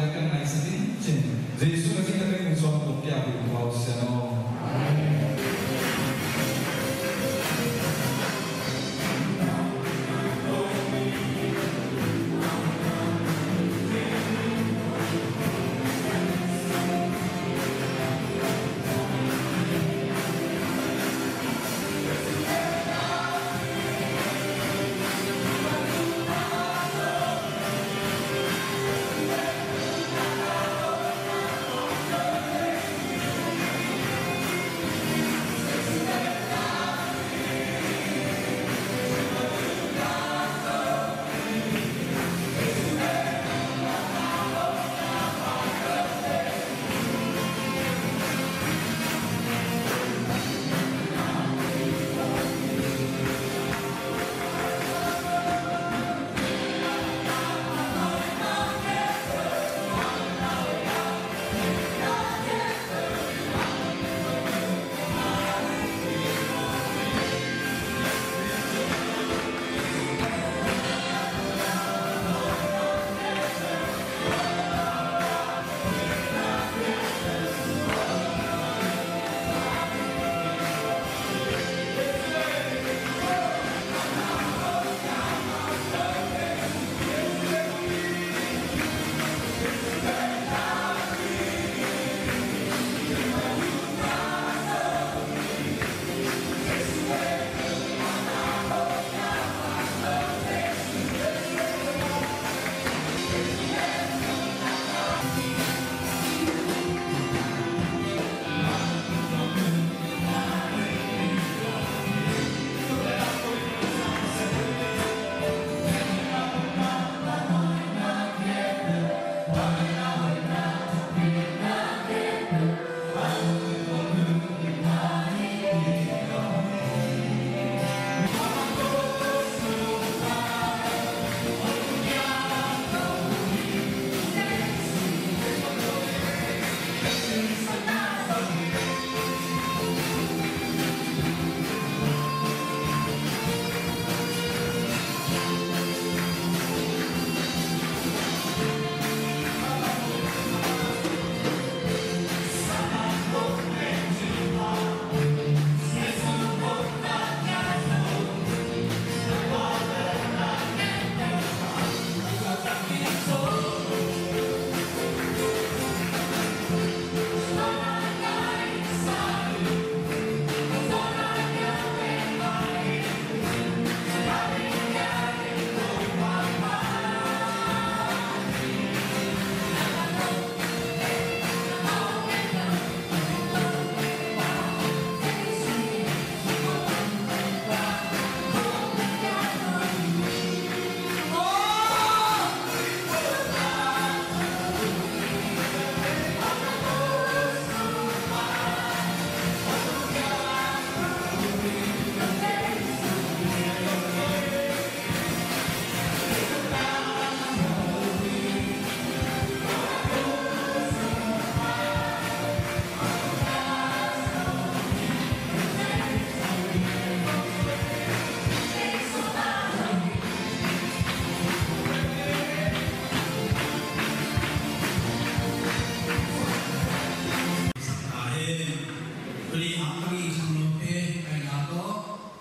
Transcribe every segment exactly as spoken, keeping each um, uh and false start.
Kan ngaihsak in cin. Jesu Khazih na pek in suang tuk kia pin pau sian aw.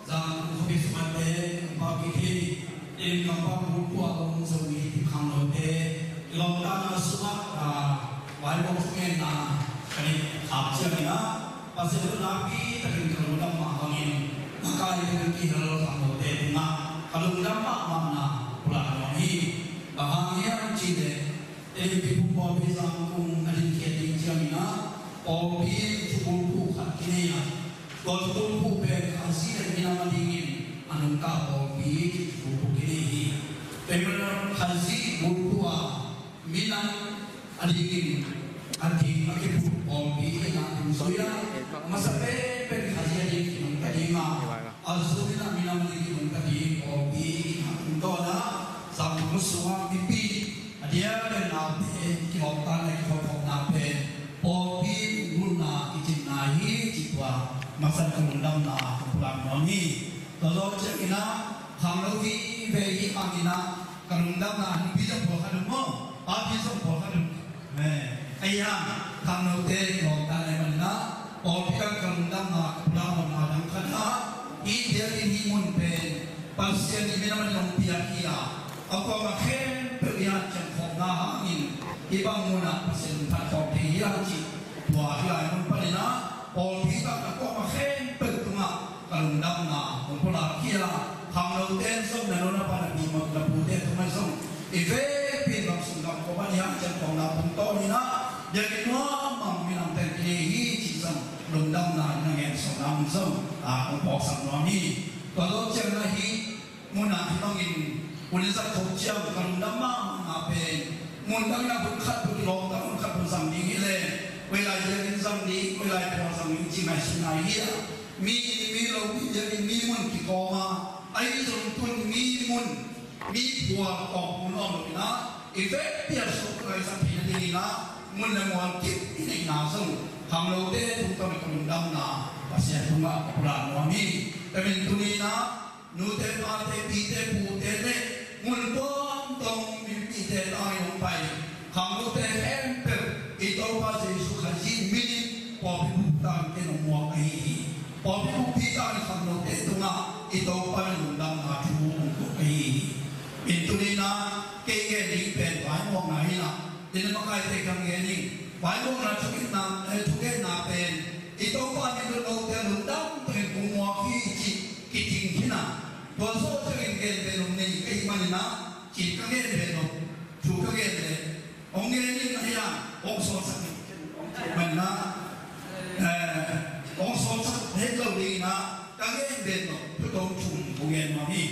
Zangkong khuapi sungah te, Kawlgam bulphuh a om Zomi khangnote, i lawmtatna sungah, ah, Baibal thugenna ka neih khak ciangin ah, Pasian in nakpi takin ka lungdam mah bangin, makai takin kihel khangnote tungah ka lungdam mahmahna pulak nuam hi. Bang hang hiam cih leh, Tedim Kiphum pawlpi Zangkong a dinkhiat ding ciangin ah, pawlpi in thubulphuh khat kinei a, tua thubulphuh pen Khazih le minam a dingin a nungta pawlpi cih thubulphuh kinei hi. Tua ahih manin Khazih bulphuh a minam a dingin a ding a kiphut pawlpi in a ding zui a, masa pen pen Khazih a ding kinungta ding a, a zui in a minam a ding kinungta ding pawlpi in a tungtawn a, Zangkong sungah mipi a diakdiak naute, kihawmtatna, kihawmkhopna pen pawlpi nunna kicinna hi cih tua masa ka lungdamna ka pulak nuam hi. Tua zawh ciangin ah, khangno vive ahih manin ah, ka lungdamna nupi zong pawlkhat um maw, papi zong pawlkhat um. Amen. Ahi hang khangnote i lawmta lai manin ah, pawlpi ah ka lungdamna ka pulak mawkna dang khat ah, hih biakinn hih mun pen Pasian i min a manin hong piak hi a, a kuamah khempeuh i hanciam khawmna hangin hih bang mun ah Pasian hong phat khawm thei hi hang cih, tua hih lai mun panin ah pawlpi takna kuamah khempeuh tungah ka lungdamna kong pulak hi a, khangnote zong na nu na pa na pi na pute tungah zong i vekpi in bang sung gam kawm a i hanciam khawmna tungtawn in ah biakinn nuam mang minamte in kinei hi cih zong lungdamna na ngen sawm nang zong a kong pawlsak nuam hi. Tua lo ciangin ah hih mun ah hih bangin hun i zat khop ciang ka lungdam mahmahna pen, mun dang in ah hun khat hun lawmta hun khat hun zang ding hi leh, hoih lai biakinn zang ding, hoih lai pawlpi zang ding cih ngaihsutna hi a, mi inn mi lo, mi biakinn mi mun kikawm a, ahi zong tun mi mun mi phual kawm hun om lo in ah, i vekpi a suk lai zang theihna dingin ah mun le mual kip i neihna zong khangnote tungtawn ka lungdamna Pasian tungah ka pulak nuam hi. Tua manin tuni in ah nute pate pite pute le mun tuamtuam mipite tangin hong pai khangnote khempeuh i Topa Jesu Khazih minin pawlpi bup tangin hong muak ahi hi. Pawlpi buppi tangin khangnote tungah i Topa in lungdamna thu hong ko ahi hi. In tuni in ah kei ngen ding pen vaimawkna hi in ah, inn makaite kiang ngen ing. Vaimawkna thungetna, eh, thungetna pen i Topa min lutlote lungdam tengin kong muak hi cih kiting hi in ah, tua zawh ciangin gen beh nop nei ka hih manin ah, cih ka gen beh nop thu ka gen leh hong gen in ahi a, hong sawlsak in manin ah, eh, hong sawlsak het lo dingin ah ka gen beh nop thu tawm thum kong gen nuam hi.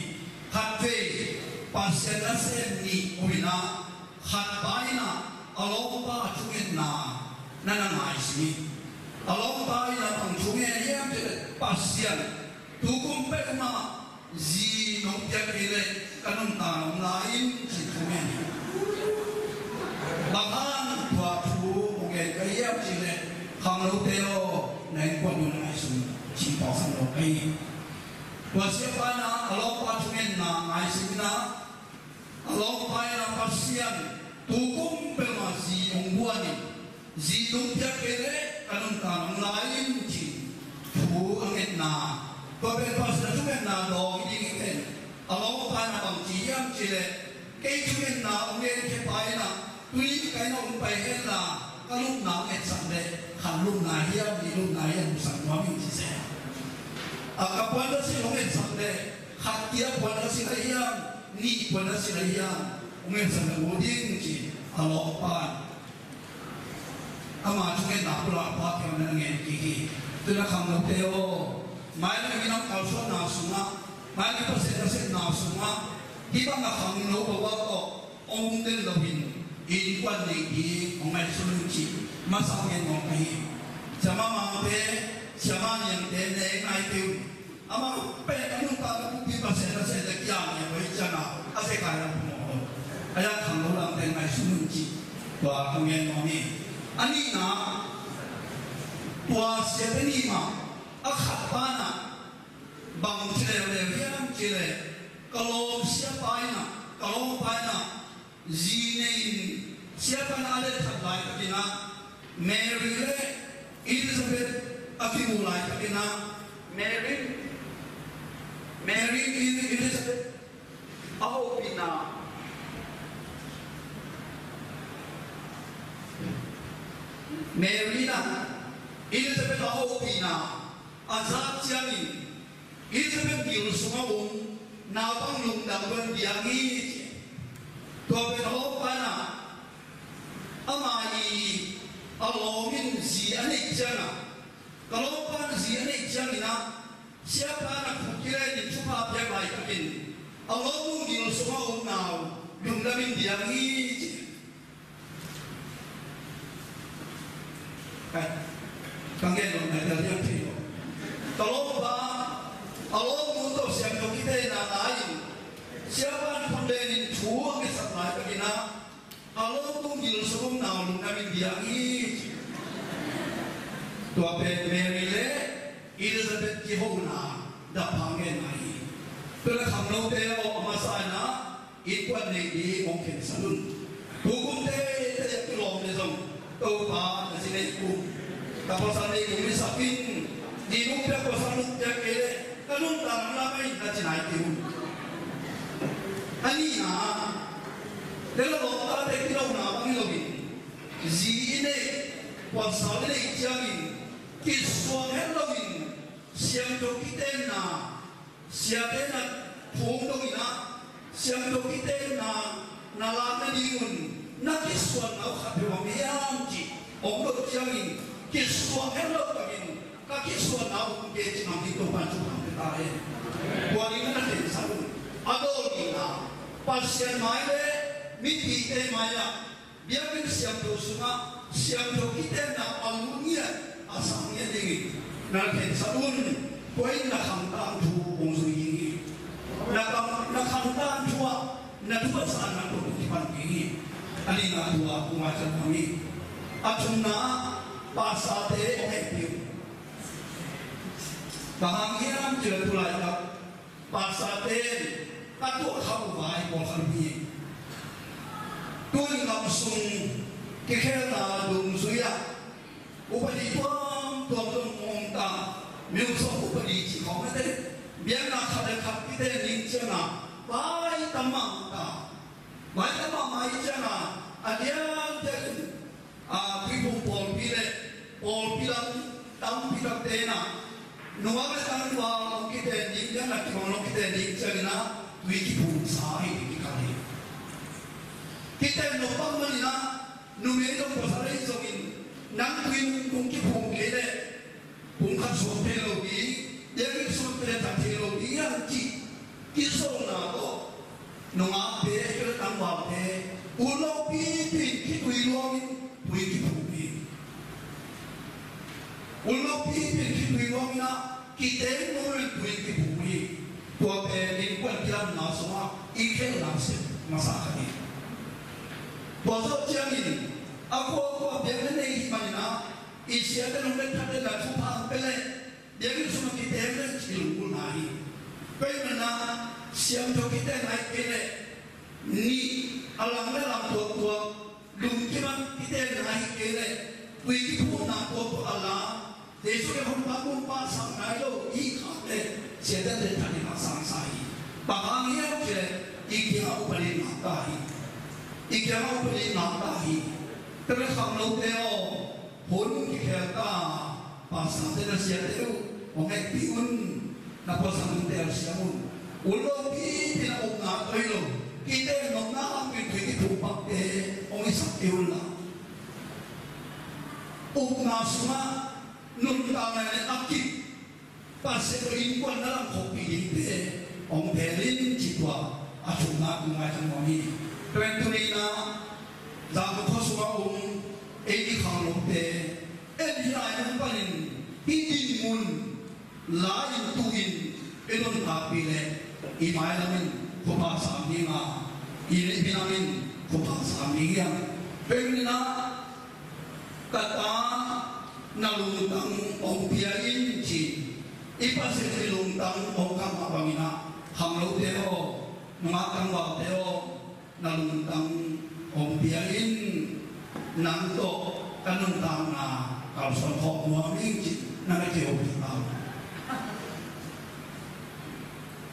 Khatvei Pasian nasem nih om in ah, khat pa in ah a lawmpa a thungetna na na ngaihsun hi. A lawmpa in ah bang thungen hiam cih leh, Pasian, tu kum peuhmah zi nong piak kei leh ka nuntak nong la in, ci thungen hi. Bang hang tua thu hong gen ka hiam cih leh, khangnote aw, na innkuan uh na ngaihsun, ci pawlsak lo ka hi. Tua siapa in ah a lawmpa thungetna ngaihsun in ah, a lawmpa in ah Pasian, tu kum peuhmah zi hong guan in, zi nong piak kei leh ka nuntak nong la in, ci thu a ngetna. Tua pen Pasian a thungetna dawng hi ding hi pen, a lawmpa in ah bang ci hiam cih leh, kei thungetna hong ngen khia pa in ah, tuni ka inn ah hong pai hen la, ka lupna hong etsak leh, khat lupna hiam, nih lupna hiam, hong sak nuam ing, ci se. A ka puan na sin hong etsak leh, khat kia puan na sin a hiam, nih puan na sin a hiam, hong etsak leh ut ding, ci a lawmpa in. Ama thungetna pulak pa kiang na ngen kik hi. Tu-in ah khangnote aw, mailam i minam kalsuanna sungah, mailam i Pasian nasepna sungah, hih bang a khangno bawlbawltaw hong um den loin, innkuan neih ding hong ngaihsun un, cih masa ngen nuam ka hi. Siamah Mangte, Siamah Niangte, ne nai kei un. Amah pen a nuntakna buppi Pasian nasem leh kiang ngiat uh hi ciangin a zekai a pumawh lo. A yak khangno lamte ngaihsun un, cih tua ka ngen nuam hi. A nihna, tua siate nih mah a khat pa in ah bang ci leuleu hiam cih leh, ka lawm siapa in ah, ka lawmpa in ah zi nei in, siapa in a let that laitakin ah, Mary le Elizabeth a kimu laitakin ah, Mary, Mary, Eli-, Elizabeth a hopihna, Mary in ah Elizabeth a hopihna a zak ciangin, Elizabeth gil sungah om naupang lungdam luan piang hi, ci. Tua pen a lawmpa in ah, ama i a lawm in zi a neih ciangin ah, ka lawmpa in zi a neih ciangin ah, siapa in ah khut kilen in thupha piak laitakin, a lawm gil sungah om nau lungdam in piang hi, ci. Ai, ka gen lo, na tel hiam thei lo. Ka lawmpa, a lawmnu tawh siangtho kitenna lai-in, siapa in khut len in thu a ngetsak laitakin ah, a lawmnu gil sung om nau lungdam in piang hi. Tua pen Mary le Elizabeth kihona dappha ngenna hi. Tua leh khangnote aw, a masa in ah innkuan neih ding hong khensat un. Tukum teitei a kilawm le zong Topa na ci nei kum, ka pasal nei kum i sak in, ni nung piak pasal nung piak kei leh ka nuntakna lam ah in na ci nai kei un. A nihna, le la lawmtate kilawmna bang hi loin, zi i neih, pasal i neih ciangin kisuang het loin, siangtho kitenna, siate na thu hong dong in ah, siangtho kitenna na lak nadingun na kisuanna uh khat peuh om hiam cih hong dot ciangin kisuang het lo bangin ka kisuanna uh kong kei cih bangin Topa'n thupha hong pia ta hen. Tua ding na khensat un. A dawl ding a, Pasian mai le mipite mai ah, biakinn siangtho sungah siangtho kitenna a lut ngiat, a sang ngiat dingin na khensat un. Tua in na khang tangthu hong zui ding hi. Na khang, na khang tangthu ah na thu a sanna tawh kipan ding hi. A nihna tua kong maisak nuam hi. A thumna, pastorte hong hehpih un. Bang hang hiam cih leh tu laitak pastorte in ka tuah kha uh vai pawlkhat uh hi. Tu-in gam sung kikhelna dungzui ah upadi tuamtuam zong om ta. Myo sawm upadi cih khawng a te, biakna khat le khat kiten ding ciangin vai tam mahmah ta. Vai tam mahmah hi ciangin a diakdiak in, a, tuiphum pawlpi le pawlpi lam tampi takte in ah, nungak le tangval hong kiten ding, biakna kibang hong kiten ding ciangin ah tui kiphumsa hi ding kikal hi. Kiten nop bang manin ah, numei zong pasal ahi zongin, nang tui nung kiphum kei leh pumkhat suak thei lo ding, biakinn sung pia thak thei lo ding hiam cih kizopna tawh nungakte, kei le tangvalte, un lopi pen khitui luangin tui kiphum hi. Un lopi pen khitui luangin ah, kiteng lo in tui kiphum hi. Tua pen innkuan kilamna sungah i khelhna sep masa khat hi. Tua zawh ciangin a kuakua biakna nei hih manin ah, i siate nung le thate na thupha hong pia leh, biakinn sungah kiteng le cih lunggulhna hi. Tua ahih manin ah siangtho kitenna hi kei leh, nih a lang le lang tuaktuak, lungkim ah kitenna hi kei leh, tui kiphumna tuaktuak a lang, Jesu le honpa gumpa sang nai lo i khak leh, siate le thate na sangsa hi. Bang hang hiam cih leh i kiangah upadi ngak ta hi. I kiangah upadi ngak ta hi. Tua le khangnote aw, hun kikhel ta, pastorte na siate uh hong hehpih un. Na puasan un, telsiam un. Un lopi pen a ukna tawh hi lo, kiten nopna hang pen tui kiphum pakte hong hisak kei un la, ukna sungah nuntakna le a kip Pasian tawh innkuan na lam khopih dingte hong phel in cih tua a thumna kong ngaihsak nuam hi. Tua ahih manin tuni-in ah Zangkong khua sungah om ei i khangnote, ei i lai mun panin hih dinmun la-in tu-in i nuntakpih leh, i mailam in khuaphasam ding a, i lipi lam in khuaphasam ding hi hang. Tua ahih manin ah, ka ta, na lungtang hong pia in ci-in, i Pasian i lungtang hong kham mah bangin ah, khangnote aw, nungak tangvalte aw, na lungtang hong pia in, nang tawh ka nuntakna kalsuan khawm nuam ing ci-in na na kihopih uh.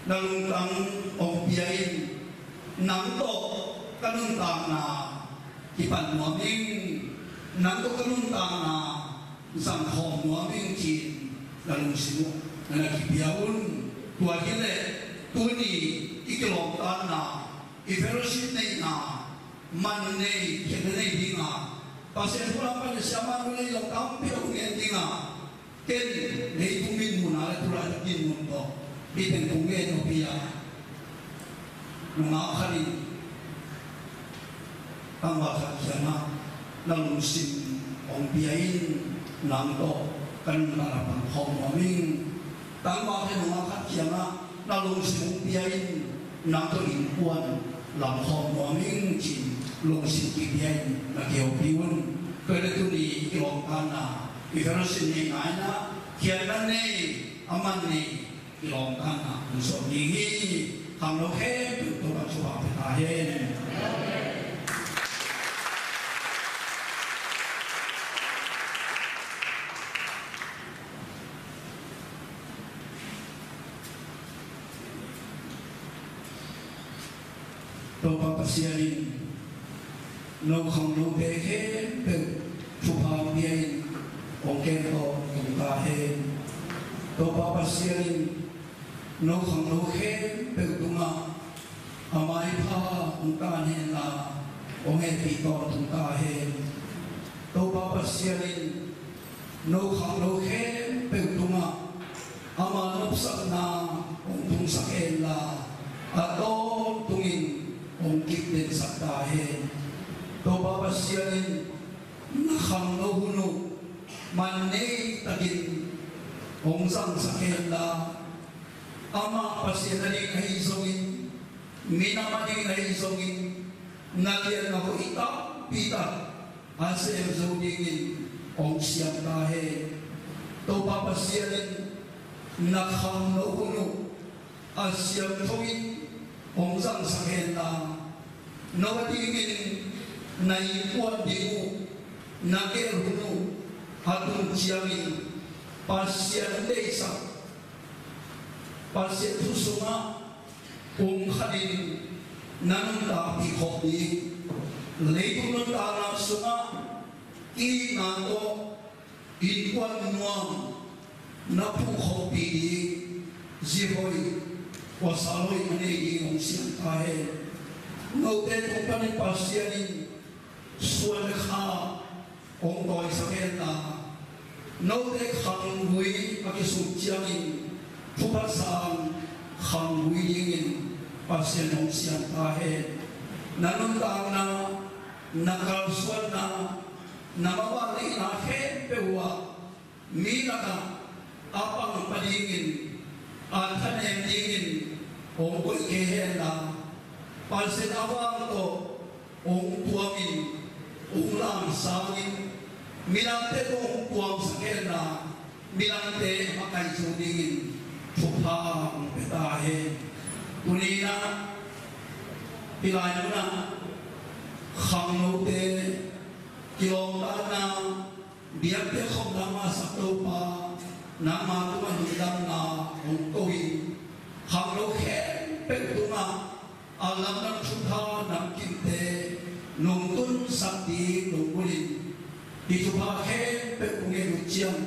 Na lungtang hong pia in, nang tawh ka nuntakna kipan nuam ing, nang tawh ka nuntakna zang khawm nuam ing ci-in na lungsim uh na na kipia un. Tua hi leh tuni i kilawmtatna, i fellowship neihna, man nei, khiatna nei ding a, Pasian thu lam pan siamah nu le i lawm tampi a hong en ding a, ken leitung dinmun a le tu laitak dinmun tawh hih teng kong gen nop hi a, nungak khat in tangval khat kiangah, na lungsim hong pia in, nang tawh ka nuntakna pan khawm nuam ing. Tangvalte, nungak khat kiangah, na lungsim hong pia in, nang tawh innkuan lam khawm nuam ing ci-in lungsim kipia in na kihopih un. Tua hi leh tuni i kilawmtatna, i fellowship neihna in ah, khiatna nei, a man nei kilawmtatna hong suak ding hi. Khangno khempeuh Topa'n thupha pia ta hen. Topa Pasian in no khangnote khempeuh thupha pia-in hong kem tawh tung ta hen. Topa Pasian in no khangno khempeuh tungah a maipha hong tan henla, hong hehpih tawh tung ta hen. Topa Pasian in no khangno khempeuh tungah ama nopsakna hong tungsak henla, a tawntungin hong kipdensak ta hen. Topa Pasian in na khangno hun uh man nei takin hong zangsak henla, amah Pasian a ding ahi zongin, minam a ding ahi zongin, na lianna hoih tampi tak a sem zo dingin hong siam ta hen. Topa Pasian in na khangno hun uh a siangtho in hong zangsak henla, no a dingin na innkuan ding uh, na gel hun uh a tung ciangin Pasian deihsak, Pasian thu sungah pumkhatin na nuntakpih khop ding, leitung nuntakna sungah itna tawh innkuan nuam na phuh khoppih ding, zi hoih, khuasal hoih a nei ding hong siam ta hen. Note tung panin Pasian in suan le kha hong tawisak henla, note khanggui a kisuk ciangin thupha sang khanggui dingin Pasian hong siam ta hen. Na nuntakna, na kalsuanna, na mavah neihna khempeuh uh ah mi lakah a pang padingin, a thanem dingin hong koih kei henla, Pasian a vang tawh hong tuamin, hong lamsangin, midangte tawh hong tuamsak henla, midangte makaih zo dingin thupha hong pia ta hen. Tuni-in ah hih lai munah khangnote kilawmtatna biakpiak khawmna masa Topa, nangma tungah lungdamna hong ko hi. Khangno khempeuh tungah a lamdang thupha namkimte nong tunsak ding nong bun in, hih thupha khempeuh kong ngen uh ciang,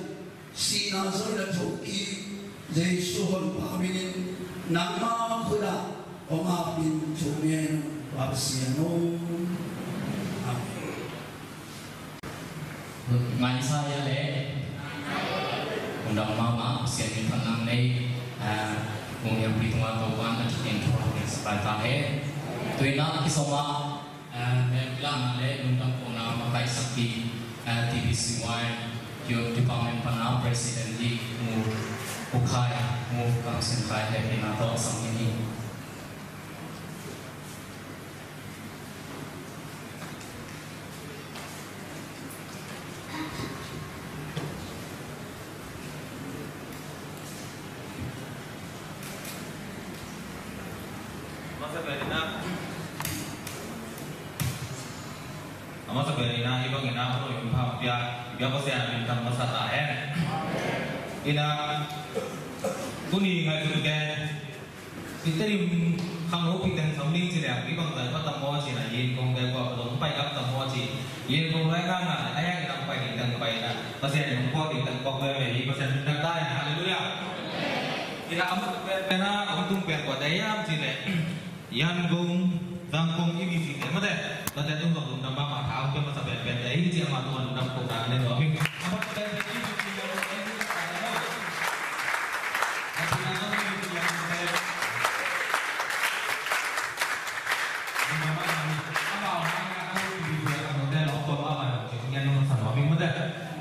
sihna, zawhna, thokik Jesu honpa minin nangma khut ah hong apin thu ngen uh, Pasian aw. Amen. Ngaihsa ia le. Undang mahmah, Pasian min phatna nei. Ah, ung yang pi tunga Topan a thukin thua kin sakai ta he. Tuina kisoma, ah, mem ilana le undang kona makai sakhi, ah, T B C Y, Youth Department pana President di mu kukhai, mu kang sin khai he pina to sang ini. Masa pen ina, a masa pen ina, i bang ina, ko in pha pia, pia ko sia min tam masa ta hen. Ina, tuni ngai tu ke, Ite dim khangno pi teng sam ding ci leng, i bang zai pa tam maw ci na, yin kong dai kua pa dong pai kap tam maw ci, yin kong lai ka na, a yang nang pai ding teng pai na, Pasian in hong puak ding teng puak veve hi, Pasian min thang ta hen, halleluiah. Ina a masa pen pen a, a hong tung pen kua dai hiam ci leh, Yangon, Zangkong i mi ci te mate, tate tung zong lungdam mahmah, tha hong pia masa pen pen te hi ci, amah tungah lungdam ko ta ne lo, a masa pen pen hi ci,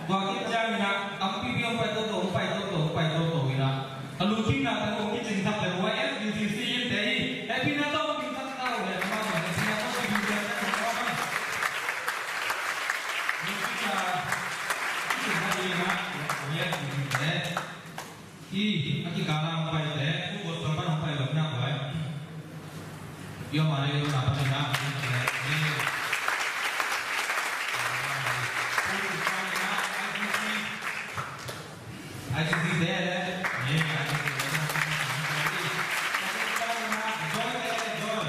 Tua khit ciangin ah, tampipi hong pai toto, hong pai toto, hong pai toto in ah, a lungkimna teng hong kicing thak leh, Y F D C C in te hi, hehpihna tawh hong ding thak ta uh leh, amau hehpihna tawh hong ding thak ta uh leh. Lungkimna kicing thak ding in ah, Y F D C C te. Hi, a kikal a hong paite, khu gospel pan hong pai lo na kua. Yo ma le yo na pan na. I C C te le. Hi, I C C te. Joy te le, Joy.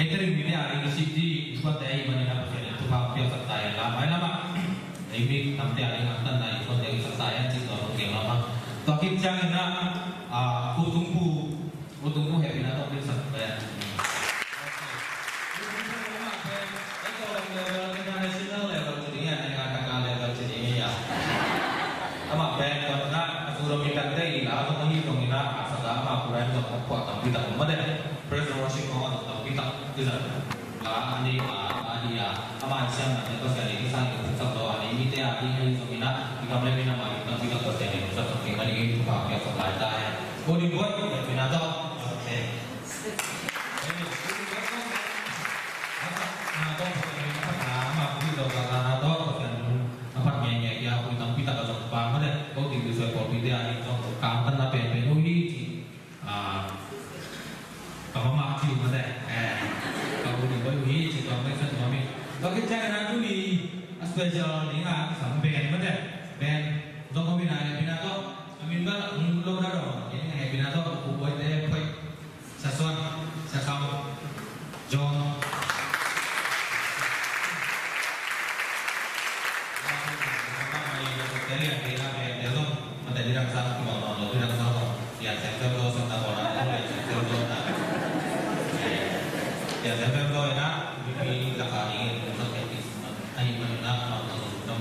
Catering mite a ding i sik ding i thuakte ahih manin ah Pasian in thupha piaksak ta hen la, mailam ah ei mi tamte a ding angtanna i thuakte piaksak ta hen cih tua hong gen nuam a. Tua khit ciangin ah, ah, U Tung Pu, U Tung Pu hehpihna tawh piaksak ta hen. International level ci ding a, America level ci ding a. Amah pen tua na a su dong i kante i la zong ahi zongin ah, a sa za amah kura in zong a phuah tampi tak om mah de. Praise and worship mah zong tampi tak kizang. La a ni a, a ni a, amah i siamnate Pasian in i sang i sak zo a ni mite a ding ahi zongin ah, i gam le min amah in tampi tak Pasian in sak sak ding a ding in thupha piaksak lai ta hen. Ko ding buat, ko ding buat. Okay. Special ni a special band mate, band zong ko bina le bina to, amin ba lo da ro, ini bina to, ko boy te poi. Sasuan, Sakau, John. Siate peuh tawh inah mipi lakah i gen tung sak kei ti ahih manin ah, amau tawh lungdam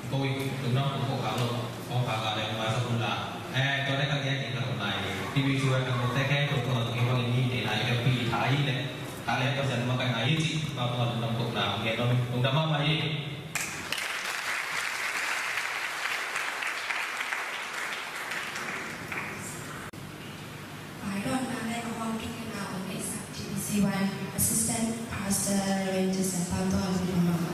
ko ing. Lungdam ko, ko khak lo, ko khak a leh maisak un la. Eh, tua leh ka gen ding ka tawh nai, T V C Y khangnote khempeuh tungah tuni bangin i hihna i biakpi i tha i leh, tha leh Pasian makaihna hi cih amau tungah lungdam ko na gen nuam ing. Lungdam mahmah hi. Pai dawnna le a hong kikhenna hong neihsak T V C Y Assistant Pastor Reverend Joseph Pam Tuan Lim Mama.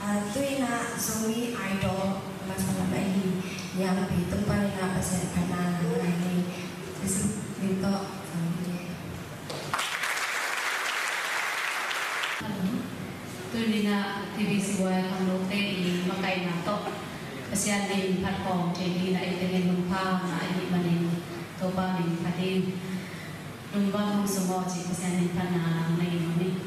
Ah, tu-in ah Zomi Idol masa lam ahi Niangpi tung panin ah Pasian phatna ngai ni. Jesu min tawh. Amen. Tuni-in ah T V C Y khangnote i makaihna tawh Pasian min phat khawm thei dingin ah eite ngen hun pha ngah ahih manin Topa min phat ing. Lungdam hong sung aw cih Pasian min phatna lang nei nuam ing.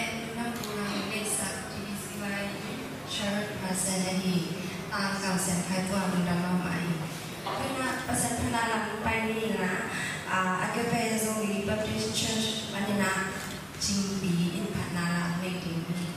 Lungdam ko na hong neihsak T V C Y Church Pastor ahi Tang Kam Sian Khai Tuan lungdam mahmah hi. Tua hi-in ah Pasian phatna lam pai ni inah, ah, Agape Zomi Baptist Church panin ah Cingpi in phatna lam nei ding hi.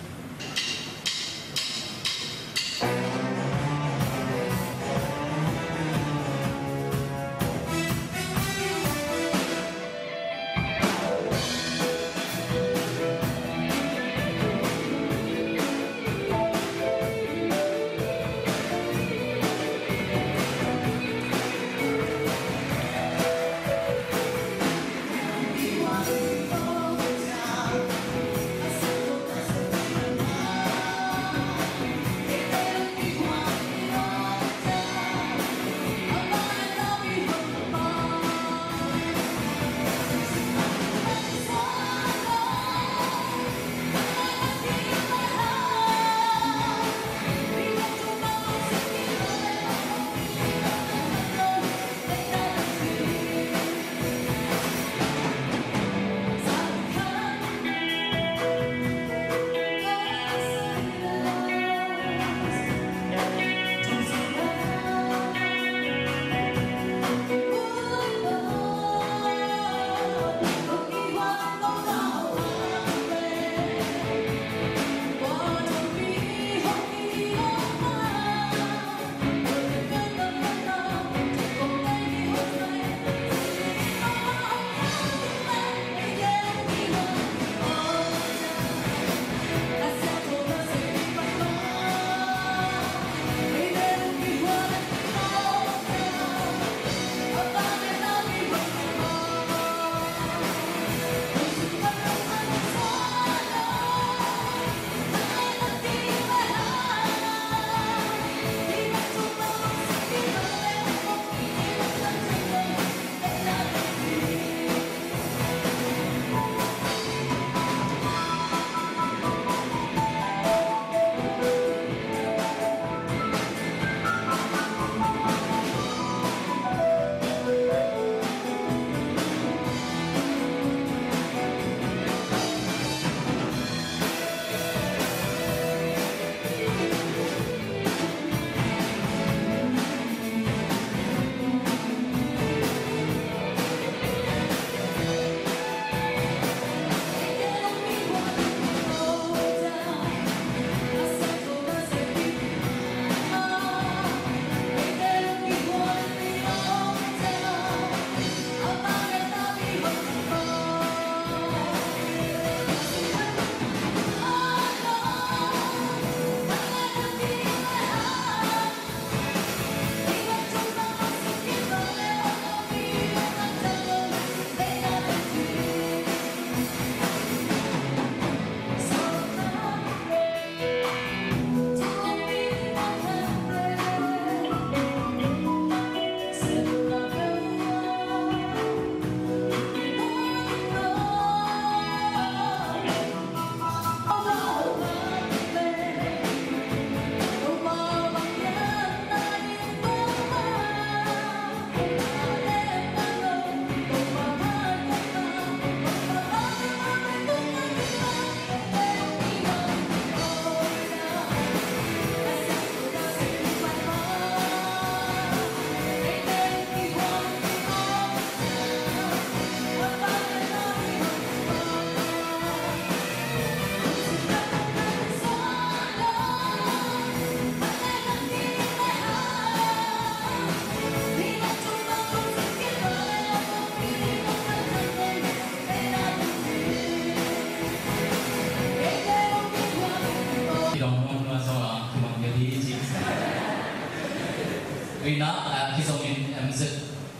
Tuina, ah, kizongin M Z,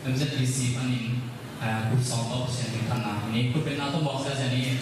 M Z B C panin, ah, kut sawm tawh Pasian minthanna. Ni kut bengna tawh muak ziahziah ni.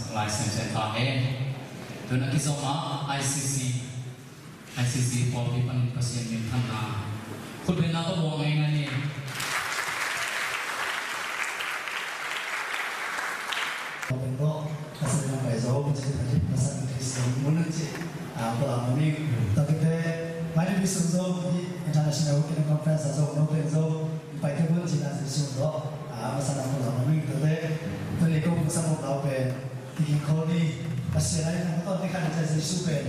Lai semsem ta hen. Tun a kizom a I C C, I C C pawlpi panin Pasian minthanna. Khut bengna tawh muak ngeingai ni. Khut beng tawh, ka sin lam pai zo, ka sin lam pai zo, ka sin lam pai zo, mun ci, ah, pulak mami. Tua khit teh, mai ni bi sung zo, hi International Working Conference a zo, no pen zo, pai te bun ci na sin sung zo, ah, masa na pulak mami, tua teh, tua ni ko masa pulak pen, Kigingkhol ni, Pasian a i nang tawh ni khan Jesu pen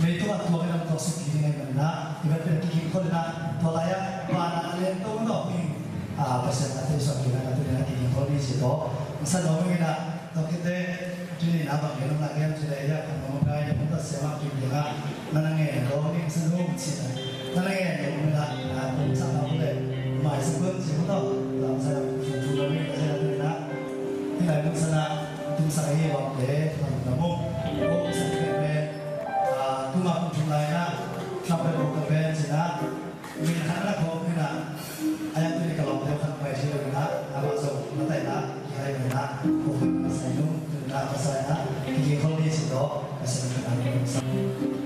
mei tungah tuak i nam tuak suk kik ding ahih manin ah, i mat pen kigingkhol in ah, tua lai-ah vanah a lian tawh dawk ding, ah, Pasian a theihsuah kik in ah, tu-in ah kigingkhol ni ci tawh. Masa nuam ing in ah, tua khit teh, tuni in ah bang gen nuam lai hiam cih leh, hiah khan nuam a kai, ni mun tawh siam ah kim ding ah, na na ngen lo ni masa nuam ci na, na na ngen lo ni la, ah, kum sa na ule, mai sa kun ci mun tawh, lam sa na, kum sa na, kum sa na, tu-in ah, Hih lai mun sana tumsak ahi bangte, lam lam uh. Kum sak pen pen, ah, tuma kum thum lai na, lam pen kum pen sina, min khan na khawm hi na, a yang tuni ka lawmte khan pai thei lo hi na, amah zong na tai na, hi lai hi na, kum pen na sai nung, tuni na ka sai na, kiki khol ni si to, ka sai na ka na.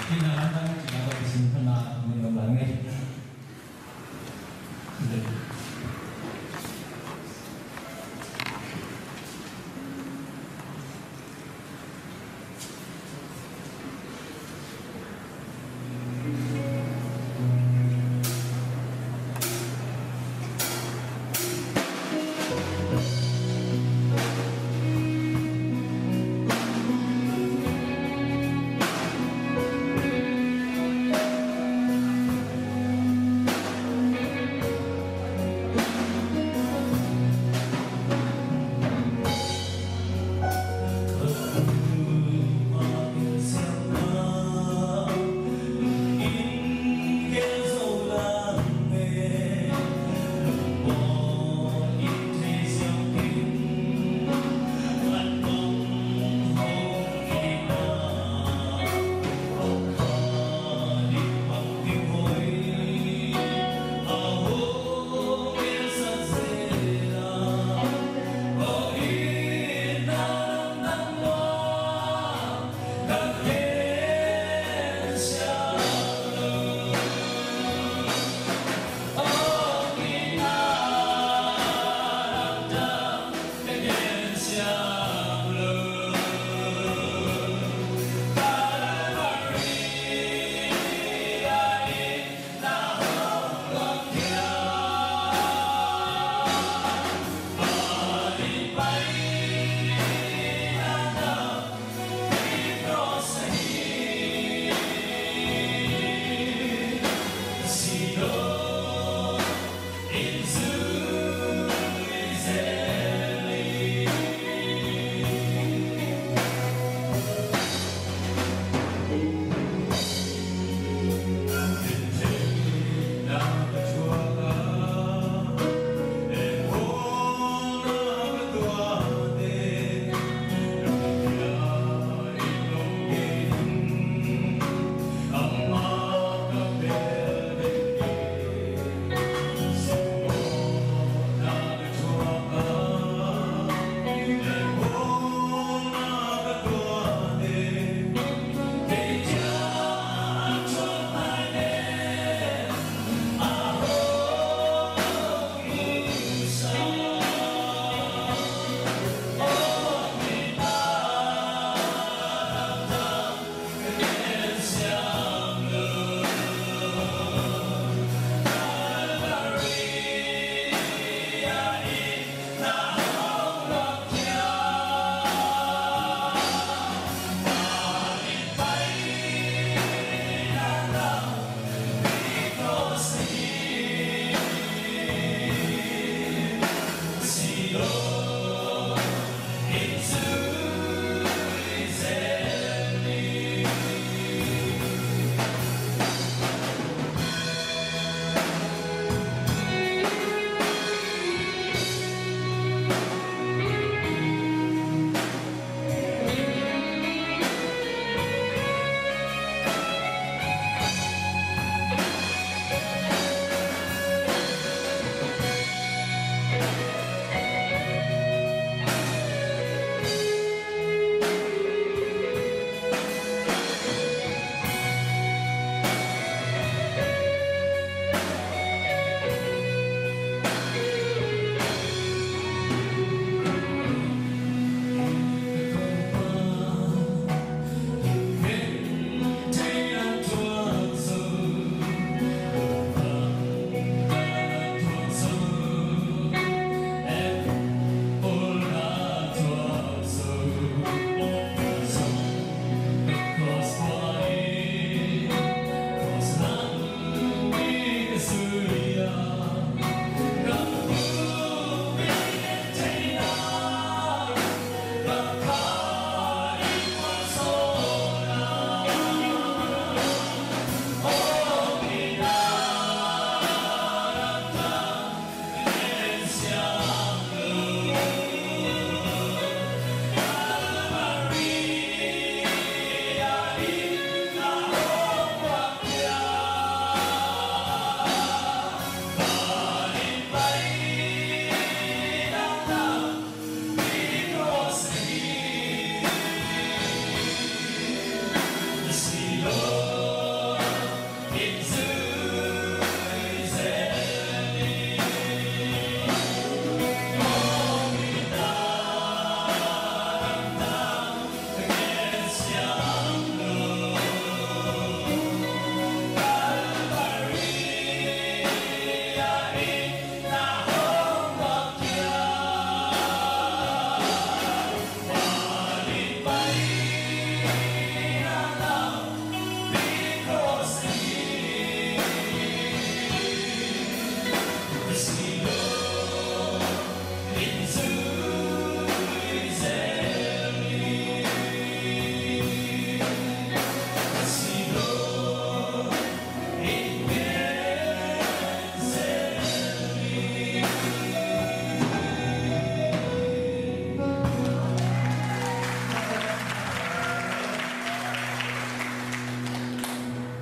Kina lang, kina lang, kisin hana, minum lang ni.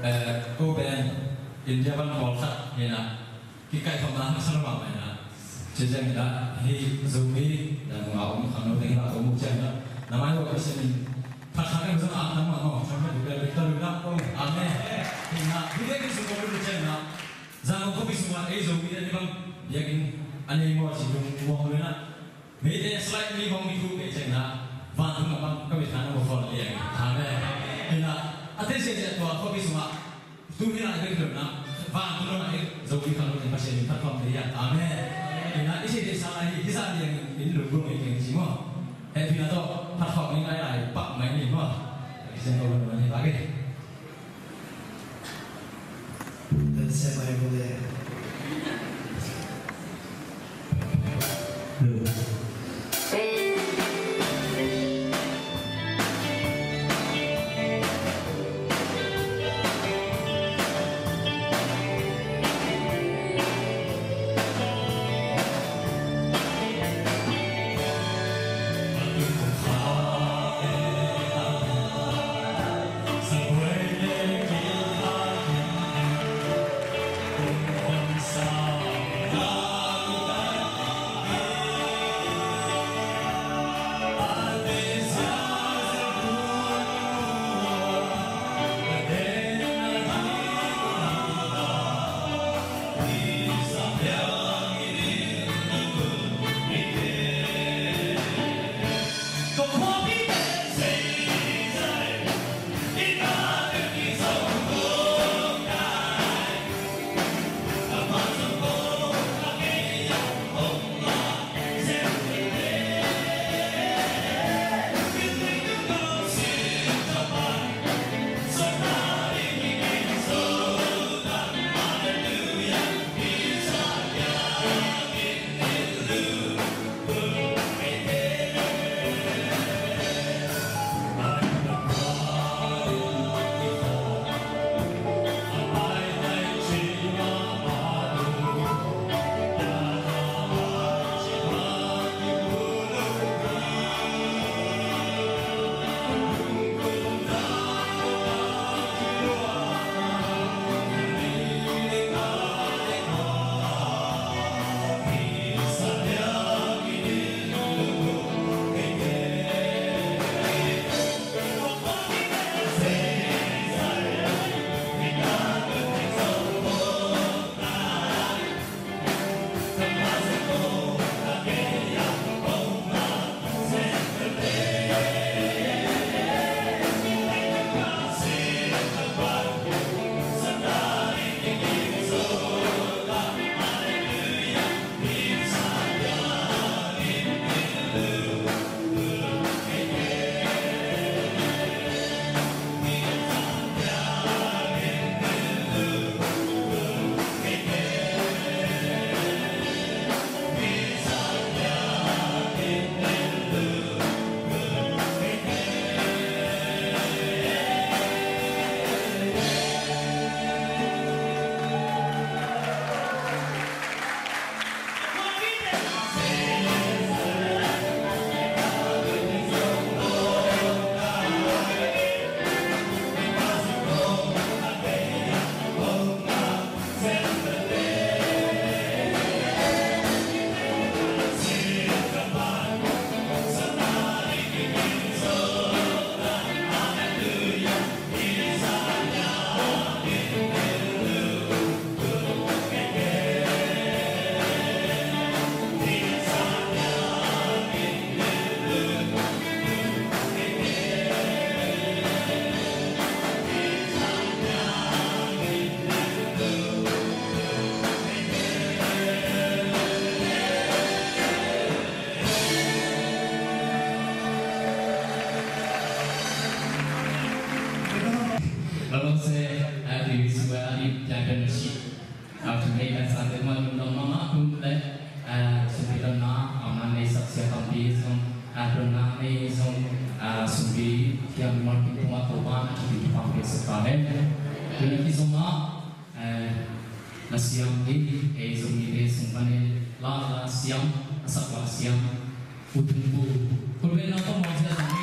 Eh, ko pen India pan pawl khat hi na, kikaih khawmna a sa lo mahmah hi na. Ci ciang hi na, hih Zomi Dam Nga um khangno teng hi na, um uh ciang hi na, na mai uh Pasian in phat kha kan zong a tam mah maw, thang kan bel bel ta lo hi na. Amen. Hi na, hih biakinn sung ko lu ciang hi na, Zangkong khuapi sungah ei Zomi te hih bang biakinn a nei maw ci lung muang lo hi na. Mite slide mi hong mi thu kei ciang na, vantung a bang ka mi than a hong khol liang. Amen. Hi na, a te sia sia tua khuapi sungah tu hi na, hi na, vantung a hi Zomi khangno teng Pasian in phat khawm te hi a. Amen. Hi na, i sia sia sa hi, hi sa liang in lungdam ei teng ci maw. Hehpihna tawh phat khawm ni ngai lai pak mai ni maw. Hi sia ko ban ban hi bak e. Lawmse, eh, P V C Y a ding championship. Ah, tuni kan sa te man lungdam mahmah tun le, eh, sumpi donna, ah, man nei sak sia tampi zong, ah, donna nei zong, ah, sumpi kiam mal kin tuma Topa na kipi tupang pe sak ta hen. Tuna ki zong ah, eh, na siam ni, eh, zong ni te sung panin, la, la siam, a sak la siam. U Thum Pu. Khut beng na tawh muang sia zong ni.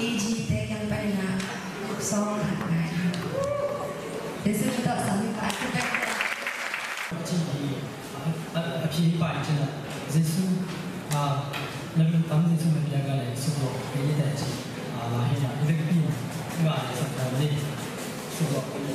A G te kiang panin ah song khat ngai. Jesu min tawh sangin pai khut bek. A, a, a phi hi pai cin ah Jesu, a, na min tam Jesu na pia ga le suk lo pe ni te ci. A, la hi na i vek pi nga le sak ta ni suk lo pe ni.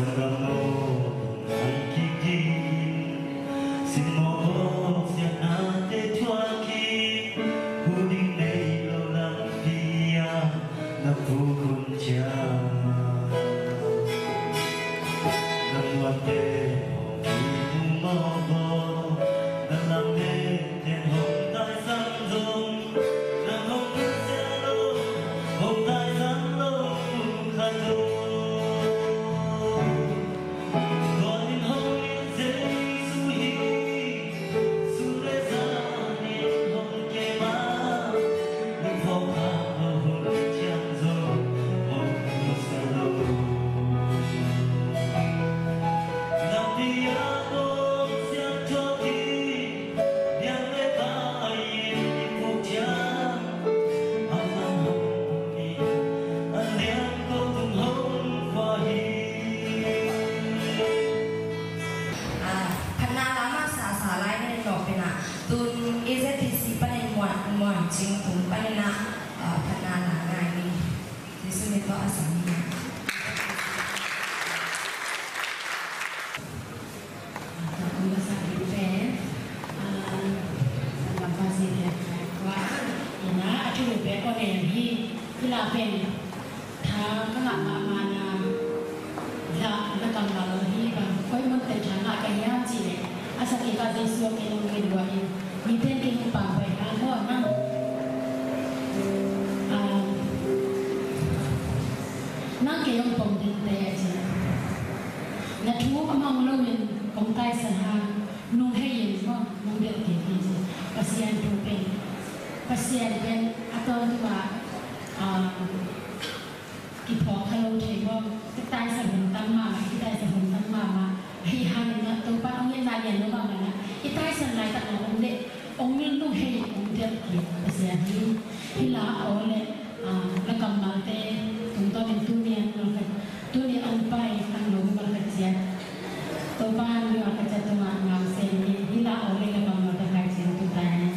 Lamawh hong kik in, sin mawh bawk siatnate thuak in, hu ding nei lo lampi-ah na puk hun ciang. Na muanten hong kik mawh bawk, na lamnenten hong taisan zong, nang hong nusia lo, hong taisan lo khat zong. Tua in hong it Jesu hi, sun le zan in hong kem a, lungkham khak lo hun ciang zong hong nusia lo. Lampi-ah hong siang thuak hi, liang le vai in i puk ciang, a man hong puk hi, a liang ko tung hong khua hi. Ah, phatna la masa sa lai ning, nawh pen ah, tun A Z P C panin Muan, Muan Cing Tung panin ah, ah, phatna la ngai ni. Jesu min tawh a sam hi. Ah, tua kum la sa ding pen, ah, Sanggampa Zite Kua in ah, a thulu pen aw nem hi, hi la pen. Tha ka ngah mahmah na, la, la kammal hi bang, koi mun pen tha ngah ka hiam cih leh, a sakhi ka Jesu a kei nong gen lua in, mite in kei hong pampai hang maw nang. Ah, nang kei hong pom ding te a ci. Na thu a mang lo in kong taisan hang, nung hei in maw, nung belh kik hi ci. Pasian thu pen, Pasian pen a tawntung ah, ah, kiphawk kha lo thei maw? Kitaisan hun tam mahmah, kitaisan hun tam mahmah. Ahi hangin ah Topa hong itna lian lo mahmah na, i taisan laitak lo hong leh, hong mil nung hei, hong delh kik Pasian hi. Hi la aw leh, ah, la kammalte tungtawnin tuni a nung khat, tuni a hong pai tang lo hong khat ciat, Topa hong khat ciat tungah ngang sem ni. Hi la aw leh la kammalte pai ciat tung tai ni.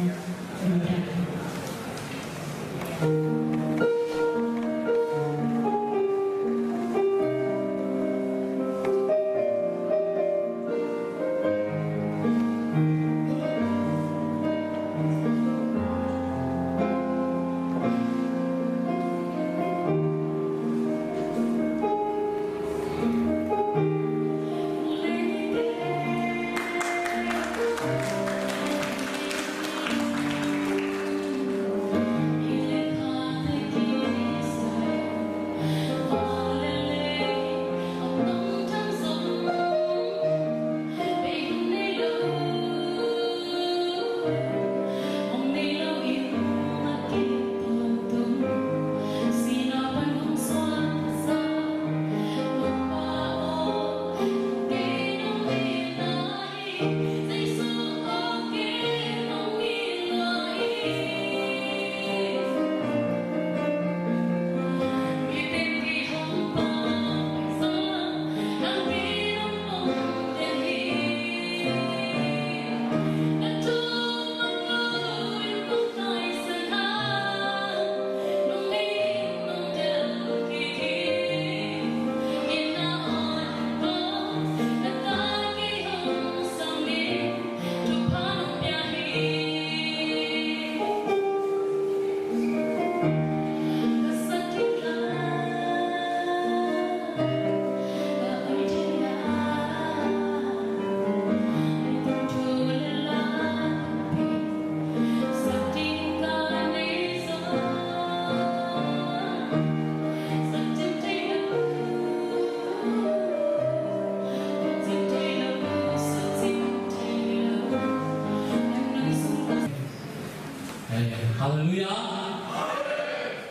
Halleluiah.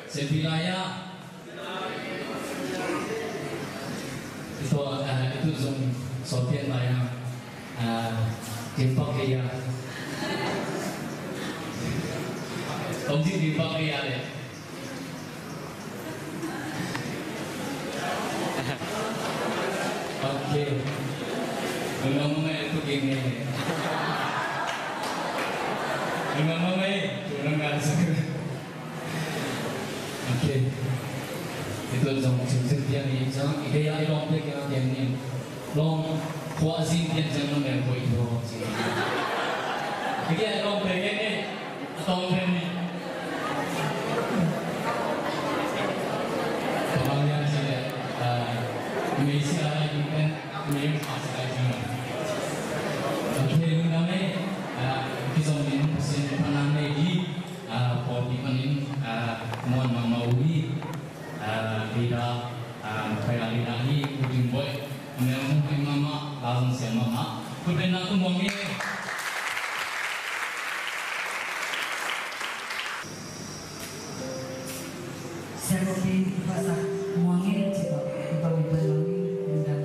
Sempi lai-ah. Itu, eh, itu zong sopian lai-ah. Ah, timpak kaya. Om jin timpak kaya le. Okay. Memang mengai itu gini. Memang mengai itu nang kan. Okay. Itu zong cimcim tiang ni, zong ide ya ilong pe kena tiang ni. Lawng khua zing pian ciang na mel koi tho ci. Kei lawng pe kei ni. A tawng pen ni. Tua bang hiam cih leh, ah, mei sia lai ding pen, mei hong khak sia lai ding. A kei lungdam ei, ah, kei zong in Pasian in phatna nei hi, ah, pawlpi panin, ah, muan mahmah uh hi. Ah, leader, ah, Khaika leader hi, Pu Ding Boih, a mel hong hoi mahmah, la hong siam mahmah. Khut beng na tung muang hi. Siakopi Vasak Muangin ci bang, bang, bang, bang, bang.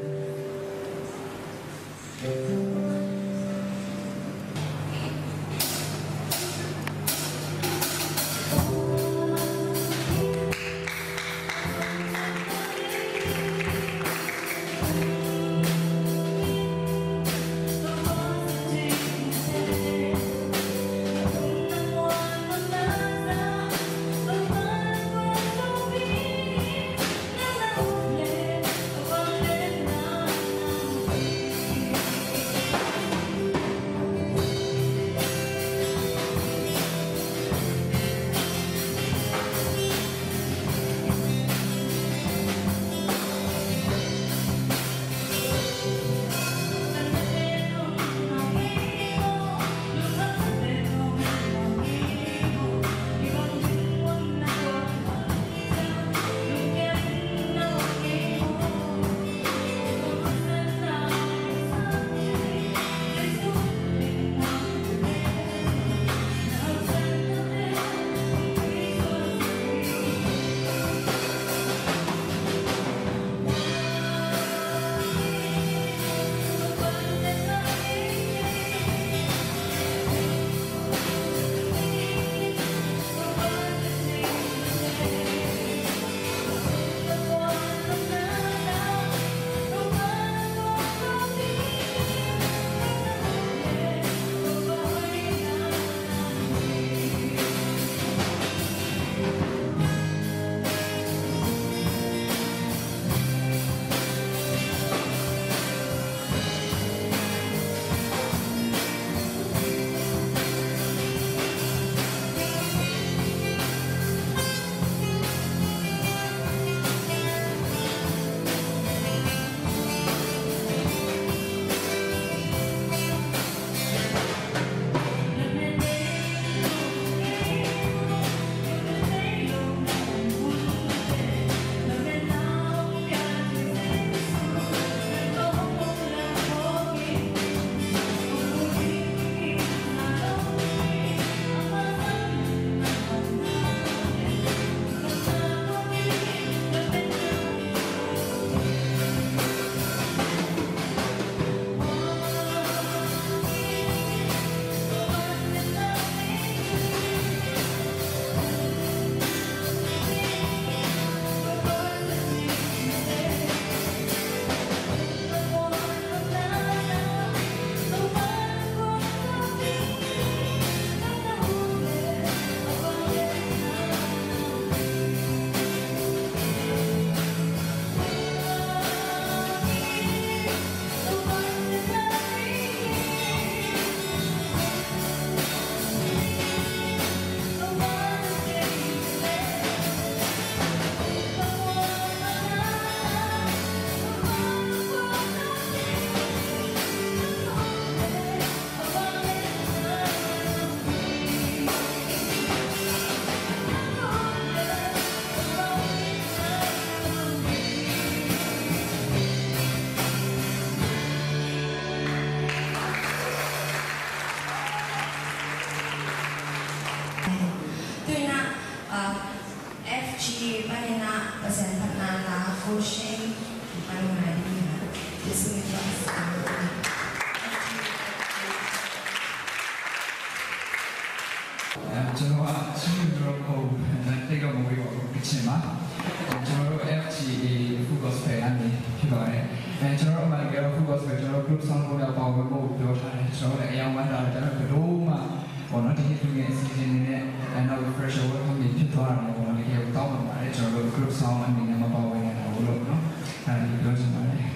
Tuna, ah, F G panin ah Pasian phatna la ko sheng kipan ngai ding hi. Jesu min thang. ကျွန်တော်က Chin Rock ကို တက္ကမဝေးပါဘူး ကချင်မှာ။ ကျွန်တော်တို့ F G A Full Gospel ကနေဖြစ်ပါတယ်။ အဲ ကျွန်တော်တို့အမှန်တကယ်တော့ Full Gospel ကျွန်တော်တို့ group song ကိုလည်းပါဝင်ဖို့ပြောထားတယ်။ ကျွန်တော်တို့လည်းအရမ်းဝမ်းသာတယ်။ ဒါပေမဲ့ဘယ်လိုမှပေါ့နော် ဒီနှစ်သူငယ်အစီအစဉ်တွေနဲ့ အဲ နောက် fresher welcome တွေဖြစ်သွားတာတော့ပေါ့နော် တကယ်ကိုတောင်းပန်ပါတယ်။ ကျွန်တော်တို့ group song အနေနဲ့မပါဝင်နိုင်တာကိုလို့နော် အဲ ပြောချင်ပါတယ်။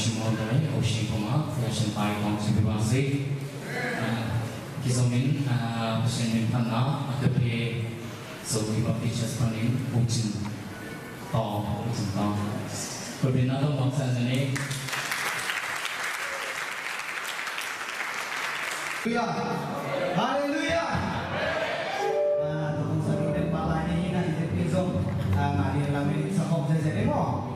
Simon Dai, Ocean Puma, Ocean Pai Kong Sipi Bang Si. Ah, kizom in, ah, Pasian min phatna a ka phe Zomi Baptist Church panin U Cin Tawng, U Cin Tawng. Kut beng na tawh mawk san zani. Hallelujah. Hallelujah. Ah, tua kong sa ding pen palai ni na i zep pi zong. Ah, mah ni lamen sa kong zezet ni maw.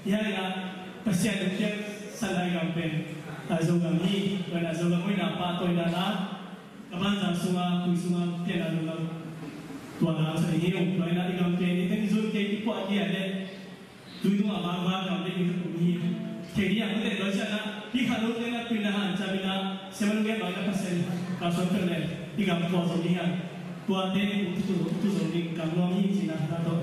Hi hangin ah Pasian in hong piaksak i gam pen, ah, Zogam hi. Tua in ah Zogam hoihna pahtawina la, ka banza sungah, tui sungah pianna Zogam, tua la sa ding hi ung. Tua in ah i gam pen i teng zun kei i puah kei a leh, tui tungah vang vang gam ding hi ung hi. Kei ding a, hong tel lua ciangin ah, hih khat hong tel a, tui na han ciamin ah, siaman gen bang in ah Pasian kalsuan pen leh, i gam puah zo ding hi a. Tuate tu, tu, tu zo ding kam nuam hi cihna tawh.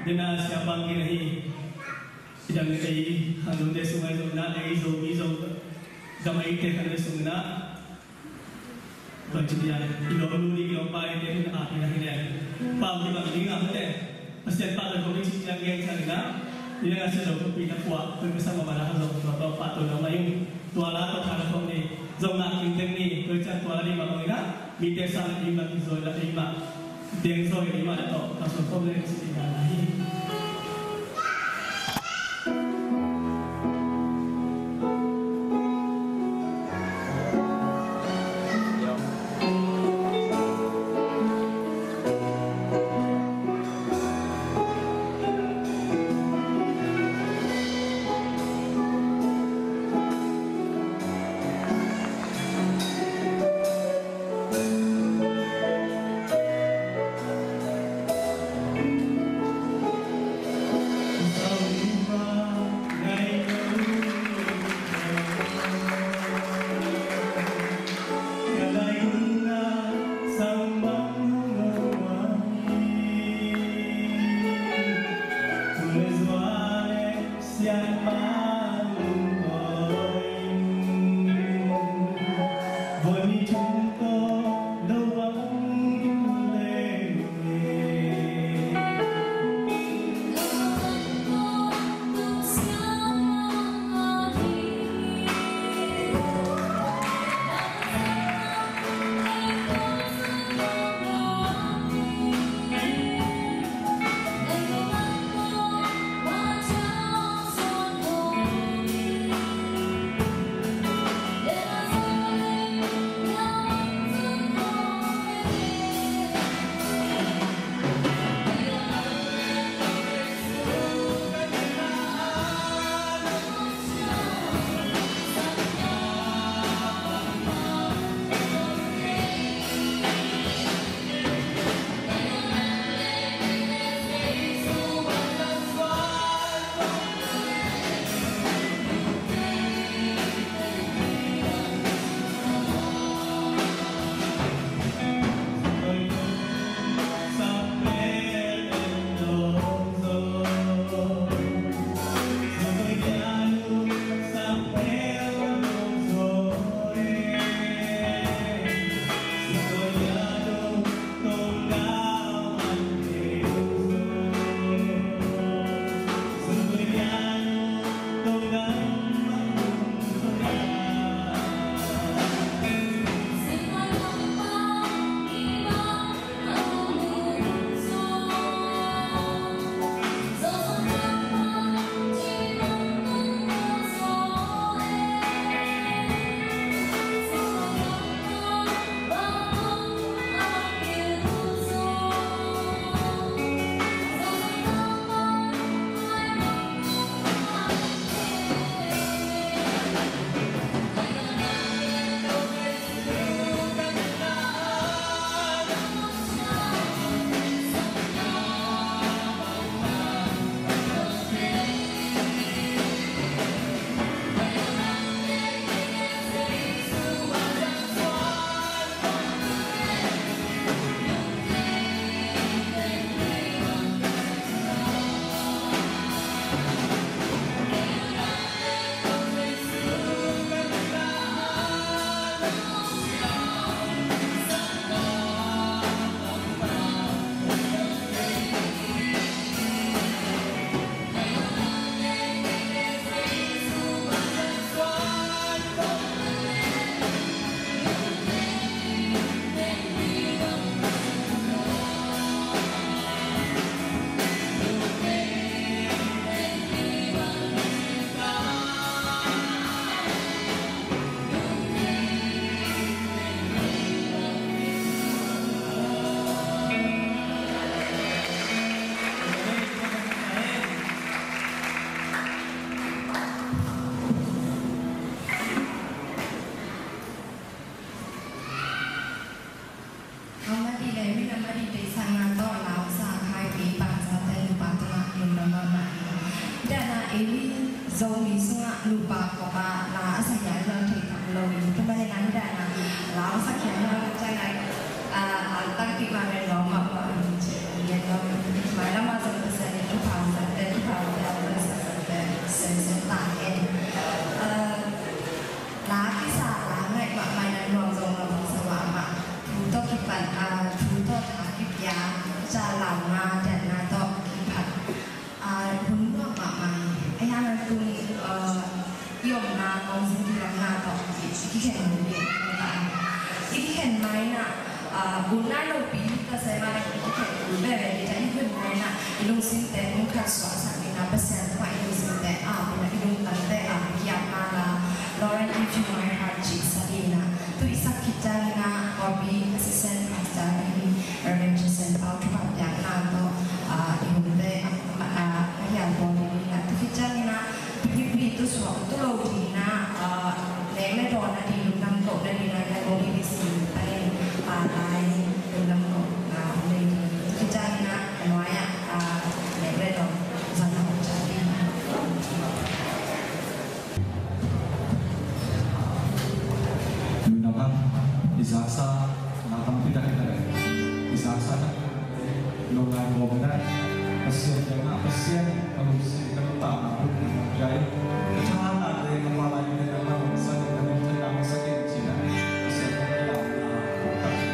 Dena siapa kei na hi. Idang ei hang dong de sung ai zong na ei zo mi zo. Gam ei te kan de sung na. Bang ci dia, i lawm nu ni, i lawm pa ni te hun a pi na hi ne. Pa mi bang ding a hun ne. Pasian pa lawm ni ci dia ngen ca ni na. Ni na sia lawm pi na kua, pen ka sa ma ma na ha lawm tua tua pa tua na ma yung. Tua la tua kha na kong ni. Zong na king teng ni, tua ca tua la ni ma bang ni na. Mi te sa la ni ma ki zoi la ni ma. Deng zoi ni ma na tua, ka so kong le ci dia na hi. Amadi le, mi amadi te sanga to lau sa khai pe pa sa te lu pa tu ma yun na ma ma. Dana e mi Zomi sungah nupa kawpa la a sak khia lo thei tak lo in, tua manin a hi dan a la a sak khia lo thei tak, a, a takpi mah in lawm mah pah in ci, in lawm in. Mailam ah zong Pasian in Lungsimte hong khatsuahsak dingin ah, Pasian tungah i lungsimte ap in ah, i lungtangte ap khiatna la, Lord, I give you my heart cihsak dingin ah, tu i sak khit ciangin ah, Warpi Assistant Pastor i Reverend Jason Pau thupha piakna tawh, ah, i hunte, ah, ah, a hial bawl dingin ah, tu khit ciangin ah, Philippi tu suak tu lo dingin ah, ah, nek le dawn a ding, lungdam kohna dingin ah, ka Warpi Assistant Pastor, ah, lai lungdam kohna nei ding. Tu khit ciangin ah, a nuai ah, ah, nek le dawn zang hong cah ding. Lungdam hang, i zaksa na tampi tak hi ta leh, i zaksa na lungngai mawk hi ta leh, Pasian kiangah, Pasian, ka lungsim, ka nuntakna buk na ngai, ka thahatna le ka palai le na man hong sak in, na minthanna hong sak in ci-in ah, Pasian ka nuntakna buk tak hi.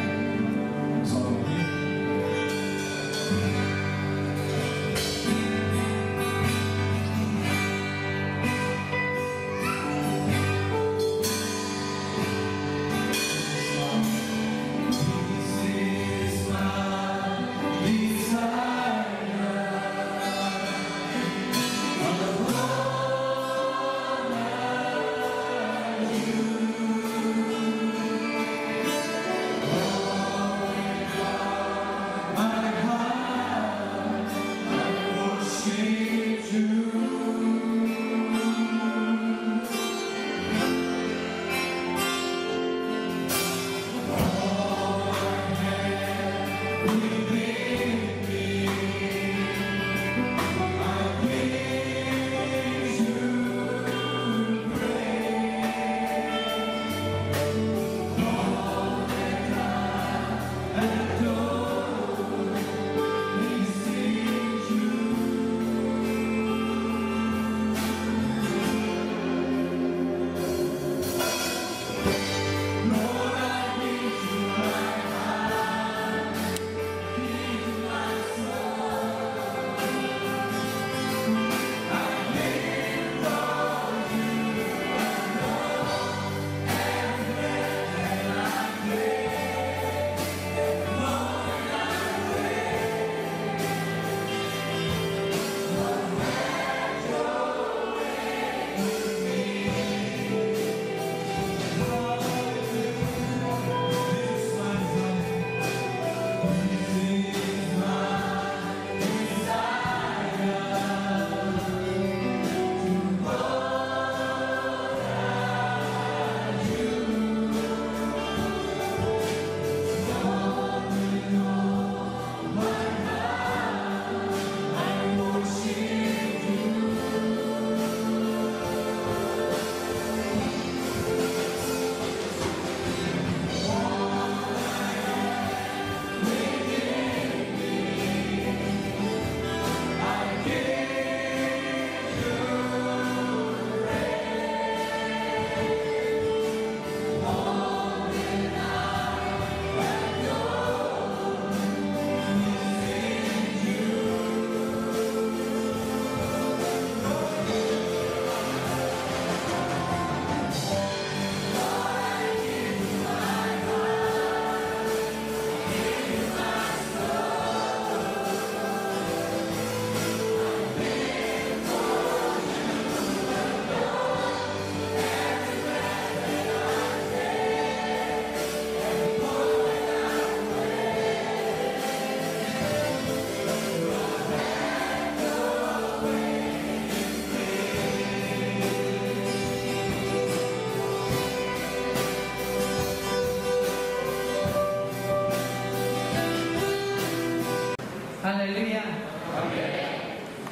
Halleluiah.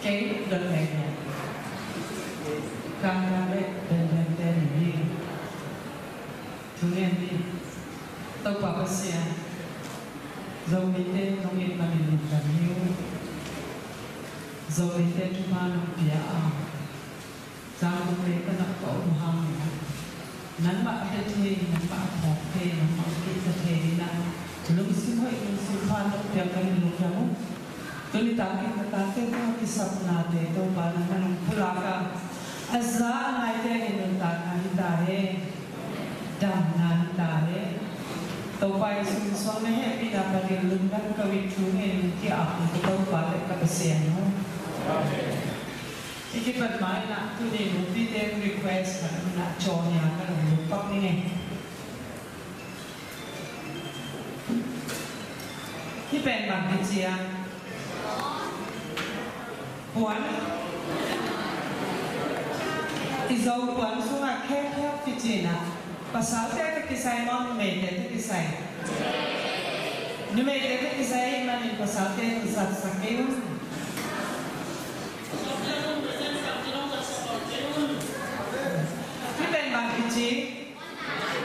Kei dot ngai ngai. Kangkang le benbente ni hi. Thungen ni. Topa Pasian, Zomite nong it manin lungdam hi ung. Zomite thupha nong pia a, Zangkong le ka nak ka om hang, nangmah a pia thei, nangmah a phawk thei, nangmah a kihta thei in ah, lungsim hoih, lungsim pha nong piak ka hi lungdam ung. Tuni takin ka tate tungah kisapnate Topa nangmah nong pulak a, a za a ngaite in nuntakna hi ta hen. Damna hi ta hen. Topa Jesu min suang, na hehpihna panin lungdam ka it thu ngen, ki-ap ka Topa le ka Pasian aw. I kipat ma-in ah tuni nupite request khat om in ah, cawhnia ka lungdam pak ning ei. Hih pen bang kici hiam? Puan. I Zo puan sungah khempeuh kici in ah, pasalte tawh kisai maw, numeite tawh kisai? Numeite tawh kisai ahih manin pasalte tawh zatsak kei un. Hih pen bang kici?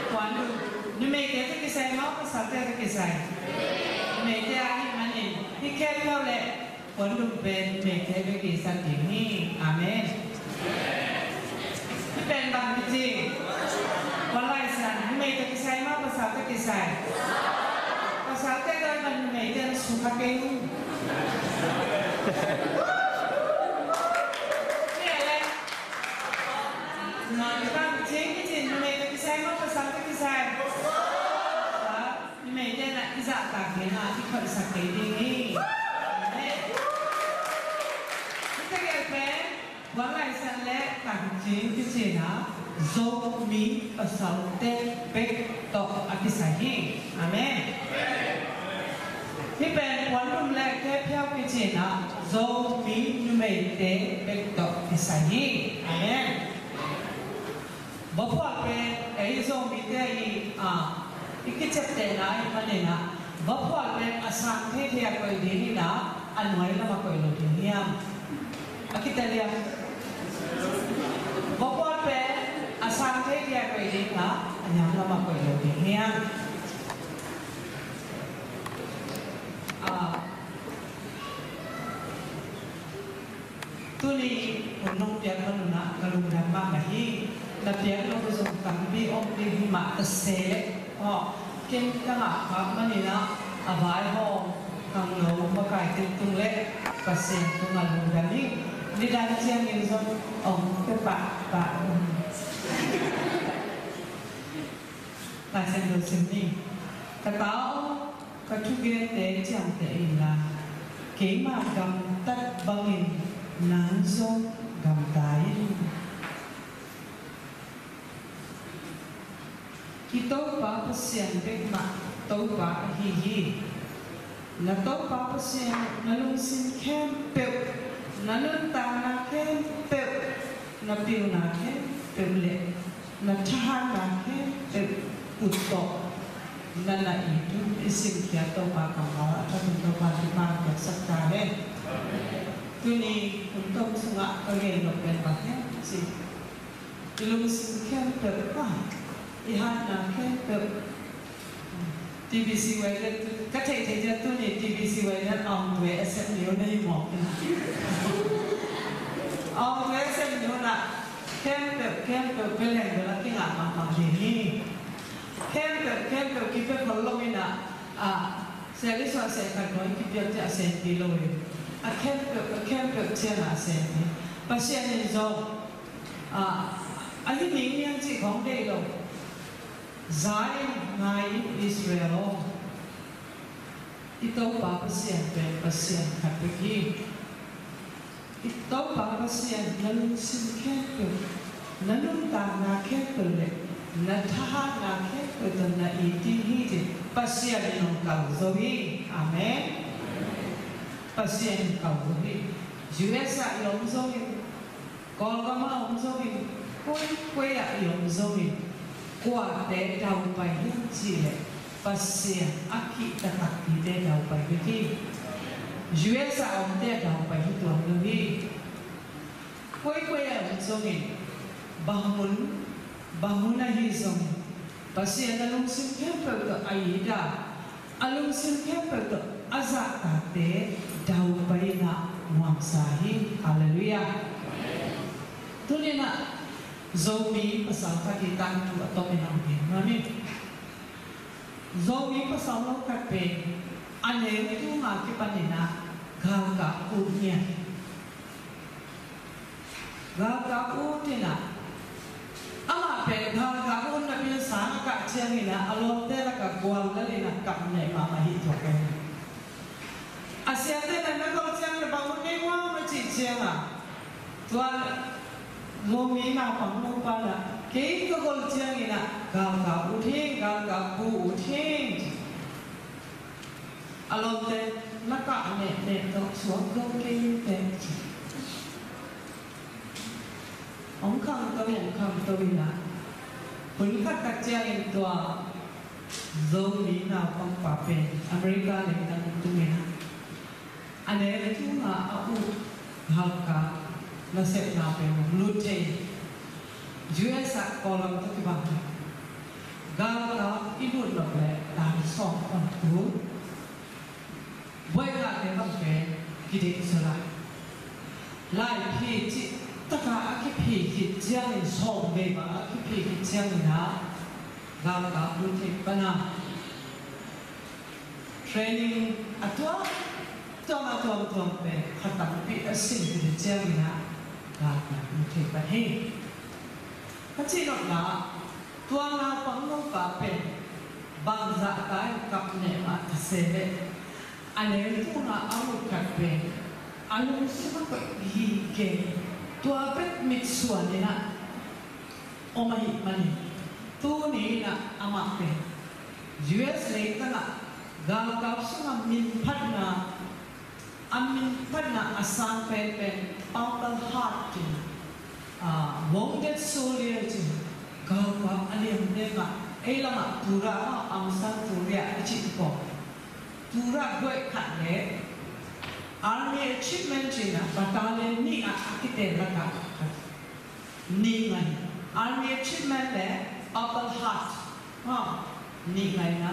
Puandum. Numeite tawh kisai maw, pasalte tawh kisai? Numeite ahih manin hih khempeuh leh puandum pen numeite bek i zat ding hi. Amen. Hih pen bang kici? Puanlaisan. Numeite tawh kisai maw, pasalte tawh kisai? Pasalte tawh ahih manin numeite in sukha kei un. Hih leh Numeite tawh kisai maw, pasalte tawh kisai? Numeite in ah i zahtak ding a, i khoihsak kei ding hi. Amen. Hih tegel pen puanlaisan le tangcing kici in ah, Zomi pasalte bek tawh a kisai hi. Amen. Hih pen puandum le khempeuh kici in ah, Zomi numeite bek tawh kisai hi. Amen. Vaphual pen ei Zomite i, a, i kiciaptehna ahih manin ah, vaphual pen a sang theithei a koih ding in ah, a nuai lam a koih lo ding hiam? A kitel hiam? Vaphual pen a sang theithei a koih ding in ah, a niam lam a koih lo ding hiam? A, Tuni hun nong piak man un ah ka lungdam mahmah hi. Na piak lo zong tampi om ding hi mah ta se leh, aw, ken ka ngah khak manin ah, a vaihawm khangno makai tengtung le Pasian tungah lungdam ing. Nidang ciangin zong om peuhpah pah. Lai Siangtho sim ni. Ka ta aw, ka thugente ciamteh inla, keima gamtat bangin nang zong gamta in. I Topa Pasian bek mah Topa ahi hi. Na Topa Pasian na lungsim khempeuh, na nuntakna khempeuh, na pilna khempeuh le na thahatna khempeuh ut tawh na na it un. I simkhiat Topa kammal a that un Topa thupha piaksak ta hen. Tuni hun tom sungah ka gen nop pen bang hiam cih, i lungsim khempeuh, i hatna khempeuh, TBC wai le tu, ka theihtheih ciang tuni TBC wai le a om ve a sem ni uh na hi mawk in. A om ve a sem ni uh na, khempeuh khempeuh pia leng bel a kingah mahmah ding hi. Khempeuh khempeuh kipia khol lo in a, a, seli suah seh khat nuai kipiak ciah a sem pi lo hi. A khempeuh a khempeuh ciangah a sem hi. Pasian in zong, a, a hi ning niang cih khawng deih lo. Za in, ngai in Israel aw. I Topa Pasian pen Pasian khat bek hi. I Topa Pasian na lungsim khempeuh, na nuntakna khempeuh le na thahatna khempeuh tawh na it ding hi ci Pasian in hong kal zo hi. Amen. Pasian in kal zo hi. U S ah i om zongin, Kawlgam ah om zongin, koikoi ah i om zongin, kuate daupai hiam cih leh Pasian a kihta takpite daupai bek hi. U S ah omte a daupai hi tuan lo hi. Koikoi ah om zongin, bang hun, bang hun ahi zongin, Pasian a lungsim khempeuh tawh a it a, a lungsim khempeuh tawh a zahtakte daupai in a nuamsa hi. Halleluiah. Tuni in a Zomi pasal khat i tangthu a tomin hong gen nuam ing. Zomi pasal lo khat pen a neu tung a kipan in a galkap ut ngiat. Galkap ut in a, amah pen galkap ut napi-in sang a kah ciangin a, a lawmte lakah ka gual lel in a kap neh mahmah hi tuak e. A siate na na gol ciang na bang ut ngei ua ma cih ciang a, tua Zomi naupang nupa na, kei ka gol ciang in a galkap ut hi, galkap bu ut hi. A lawmte na kap nehneh tawh suak lo kei te. Hong khangto, hong khangto in a, hun khat tak ciangin tua Zomi naupangpa pen America leitang tung in a, a neu tunga a ut galkap nasepna pen hong lut thei. U S a Kawlgam tawh kibang hi. Galkap i lut nop leh dan sawm pan tul. Buai ngahte bang pen kideih zaw lai. Lai phi cih taka a kiphi khit ciangin, sawm vei bang a kiphi khit ciangin a, galkap lut thei pan a, training a tuamtuam, a tuamtuam pen kha tampi a sin khit ciangin a, galkap lut thei pan hi. Ka cih nopna, tua naupang nupa pen bangzah ta in kap neh mah ta se leh, a neu tunga a ut khat pen a lungsim ah koih gige, tua bek mitsuan in a om ahih manin, tuni in a amah pen U S leitang ah galkap sungah minphatna, a minphatna a sang penpen Purple Heart ci-in, ah, Wounded Soldier ci-in, galkap a liam deng ah, ei lamah tura, ah, Aung San tura i cih ko. Tura guai khat le Army Achievement ci-in a, battalion nih ah a kiten lakah nih ngai. Army Achievement le Purple Heart, ha, nih ngai na.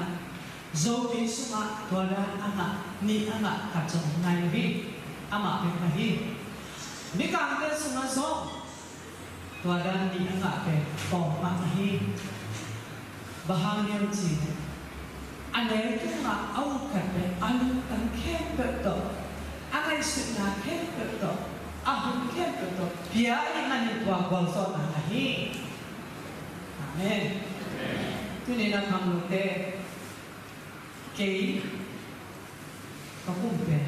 Zomi sungah tua dan a ngah, nih a ngah khat zong ngai hi. Amah bek mah hi. Mikangte sungah zong tua dan nih a ngah pen tawm mah hi. Bang hang hiam cih leh, a neu tungah a ut khat pen a lungtang khempeuh tawh, a ngaihsutna khempeuh tawh, a hun khempeuh tawh pia ahih manin tua gualzawhna ahi. Amen. Tuni-in a khamlungte, kei ka kum pen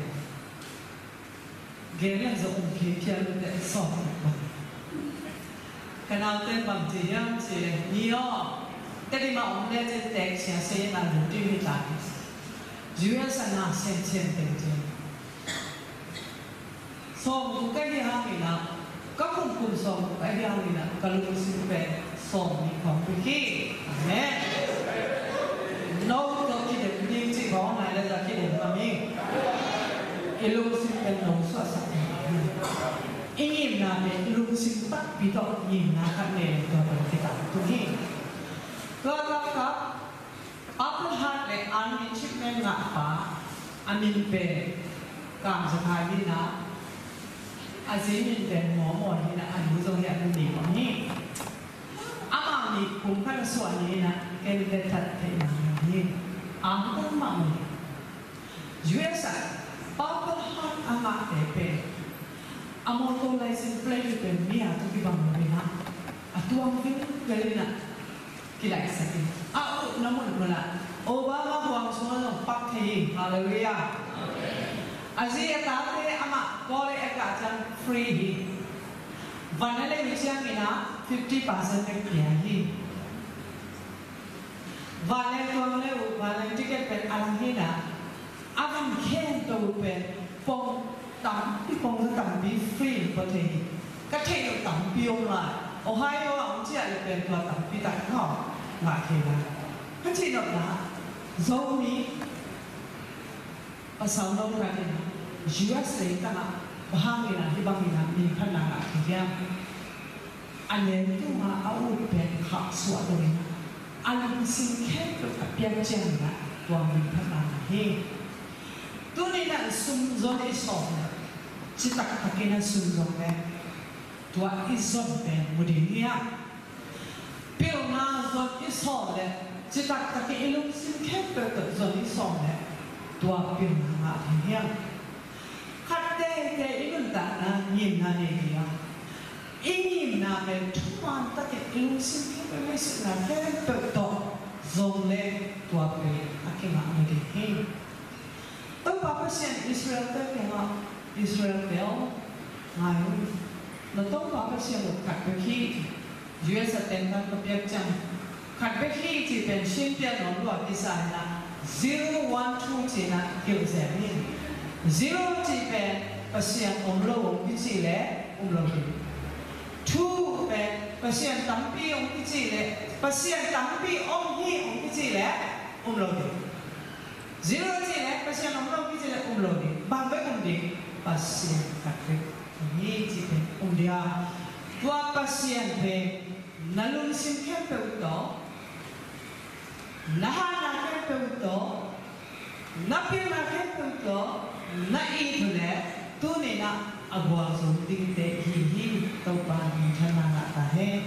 gen leng zong um kei phial lute sawm bang. Ka naute bang ci hiam cih leh, ni aw, Tedim ah om lecin teek sia sei na lungkim hi ta. U S a na siansian teng ci. Sawm guk ka hi hangin a, ka kumkum sawm guk ka hi hangin a, ka lungsim pen sawm nih khawng bek hi. Amen. No tawh kidem ding cih khawng nai le za kidem ngam hi. I lungsim pen no suahsak hi. I ngimna pen i lungsim takpi tawh ngimna khat nei le tua pen kitak tung hi. Tua, tua, tua, Purple Heart le Army Achievement ngahpa a min pen Kam Za Khai hi na, a zi min pen Maw Maw hi na, a nu zong hi a nu Ni Maw hi. Amau nih kum khat a suah ni na, ken ve that theihna hi. Angkung mah hi. U S a Purple Heart a ngahte pen a motor license plate pen mi a tawh kibang lo hi na, a tuang vingvel hi na. Kilaihsak in a utna munmun ah Obama huang sungah zong pak thei hi. Halleluiah. A zi a tate amah college a kah ciang free hi. Van a lei uh ciangin a fifty percent bek pia hi. Van leng tuang lei uh, van leng ticket pen a lang hi na. A van khempeuh pen pong tampi, pong za tampi free pua thei hi. Ka theih loh tampi om lai. Ohio ah hong ciah leh pen tua tampi tak hong ngah thei lai. Ka cih nopna, Zomi pasal no khat in U S leitang ah bang hangin a hih bangin a minphatna ngah thei hiam? A neu tunga a ut pen khahsuah lo in a, a lungsim khempeuh a piak ciangin a, tua minphatna ngah hi. Tuni-in a sum zon i sawm leh, citak takin a sum zon leh, tua i zon pen mu ding hi a. Pilna zon i sawm leh, citak takin i lungsim khempeuh tawh zon i sawm leh, tua pilna ngah ding hi a. Khat teitei i nuntakna ngimna nei ding a, i ngimna pen thuman takin i lungsim khempeuh, ngaihsutna khempeuh tawh zong le tua pen a kingah na ding hi. Topa Pasian Israel-te kiangah, Israel-te aw, ngai un. Na Topa Pasian uh khat bek hi. U S a tentan ka piak ciang, khat bek hi cih pen Shin pian om lua kisa hi na, zero one two cih na kilh zel hi. Zero cih pen Pasian om lo hong kici leh um lo ding. Two pen Pasian tampi hong kici leh, Pasian tampi om hi hong kici leh um lo ding. Zero cih leh Pasian om lo kici leh um lo ding. Bang bek um ding? Pasian khat bek hi cih pen um ding a. Tua Pasian pen na lungsim khempeuh tawh, na hatna khempeuh tawh, na pilna khempeuh tawh na it uh leh tuni-in ah a gualzo dingte i hi hi. Topa minthanna ngah ta hen.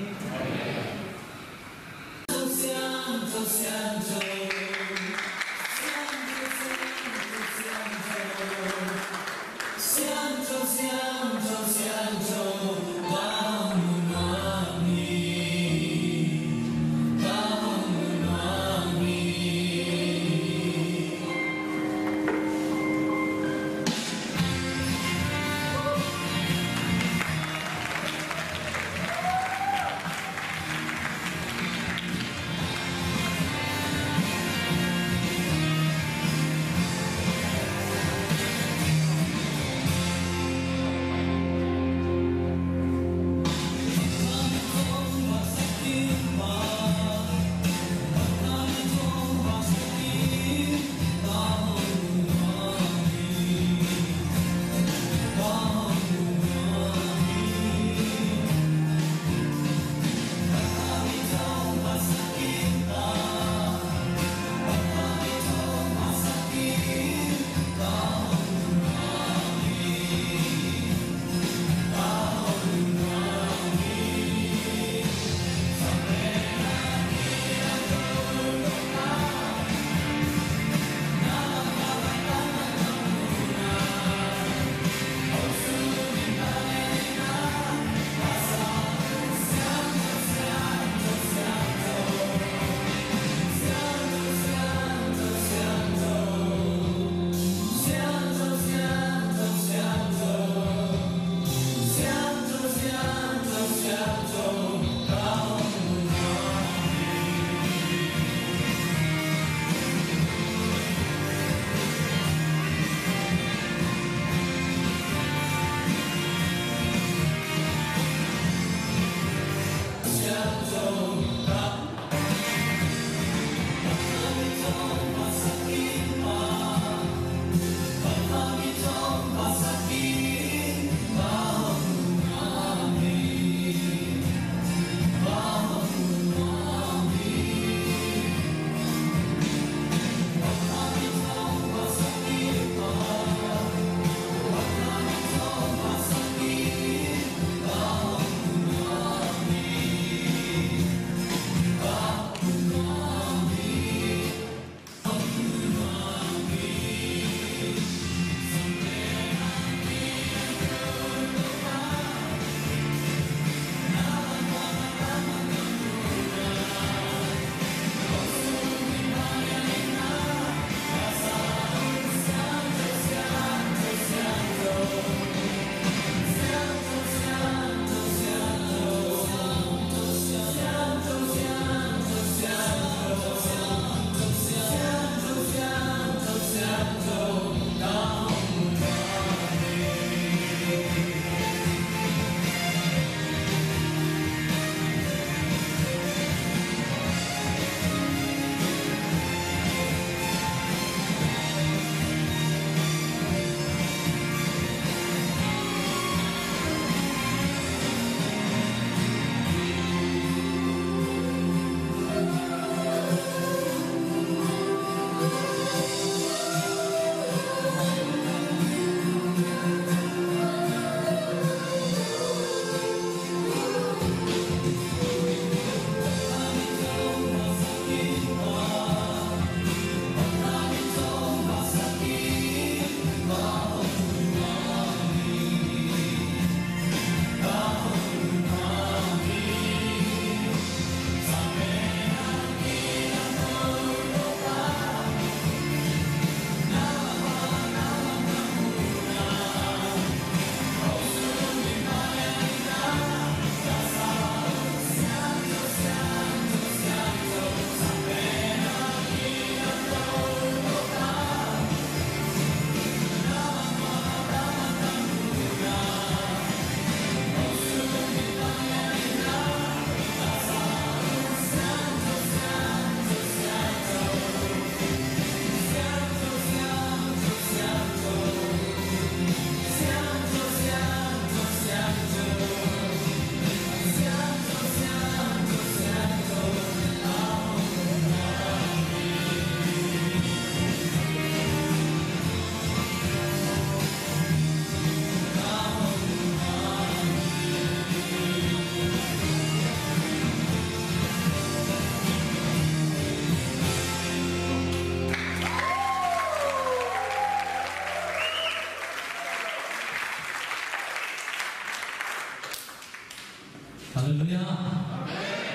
Halleluiah.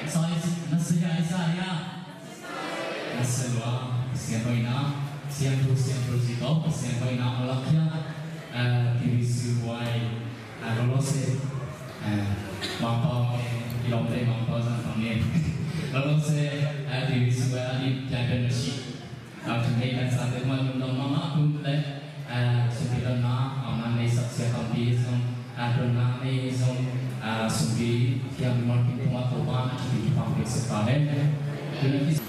Sa i, na sa ya i sa ya. Na sa lua, Pasian hoihna, siangtho, siangtho ci tawh, Pasian hoihna a lak hia. Eh, T V C Y, eh, lolo se, eh, Mangpau, eh, i lawmte Mangpau zang pang ni. Lolo se, eh, T V C Y a ni, pian pian na si. Ah, tuni kan sa te ma lungdam mahmah kum le, ah, sumpi donna, ah, man nei sak sia tampi zong, ah, donna nei zong, ah, sumpi thiam mawlpin tungah Topa na thupi kipang pek sak ta hen. Tuni ki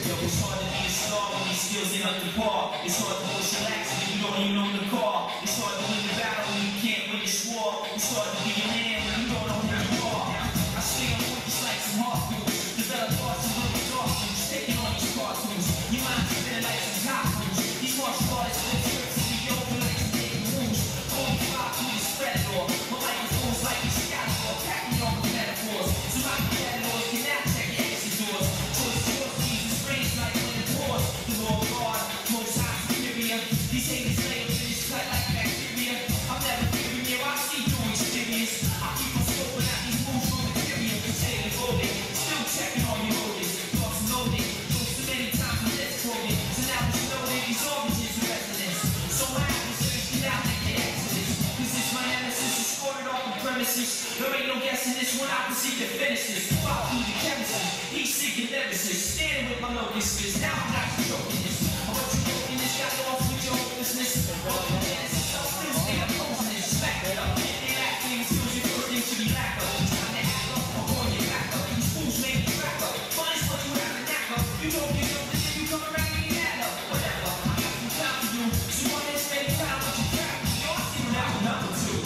Yo, it's hard to be a star when these skills ain't up to par. It's hard to push your lacks when you don't even own the car. It's hard to win the battle when you can't win the war. It's hard to be a man when you don't know who you are. I stay on point just like some hard dudes. Develop thoughts and little dark dudes. Taking on these cartoons. Your mind's spinning like some cartoons. These martial artists flip scripts in the open like some dead moons. Only five feet is spread, Lord. My microphone's like a sky, Lord. Pack me on with metaphors. So my competitors can now check your exit doors. Choice is yours, Jesus reigns like when it pours. The Lord God, most high superior. These haters lay up in this cut like bacteria. I'm never fearing you, I see through exteriors. I keep on scoping out these moves from interior. Stay devoted, still checking on your motives. Thoughts loaded, so many times I'm misquoted. So now it's loaded, these origins and resonance. So my adversaries get out like the Exodus. 'Cause it's my nemesis, escorted off the premises. There ain't no guessing this one, I proceed to finish this. Walk through the chemistry, heat seeking lyricist. Standing with my locust fist, now I'm not joking this. I want you broken this, got lost with your hopelessness. Broken Genesis, I'm still stay up, posting this. Smack it up, they laugh, things, feels your first thing should be back up. Time to act up, I'm on your back up. These fools made me crack up. Fun is what you have to knack up. You don't get up, then you come around and you add up. Whatever, I got some time for you. So you wanna spend time with your crap? Yo, I see what I remember too.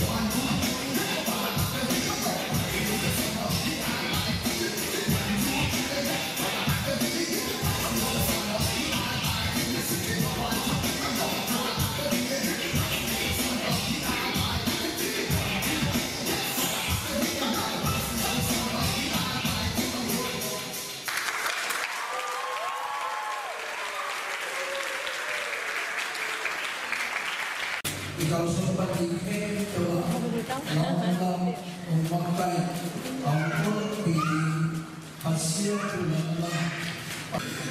I kalsuan bang i khe tua, lawng lam, ong bang kai, ong bul pi, Pasian tu lam lam.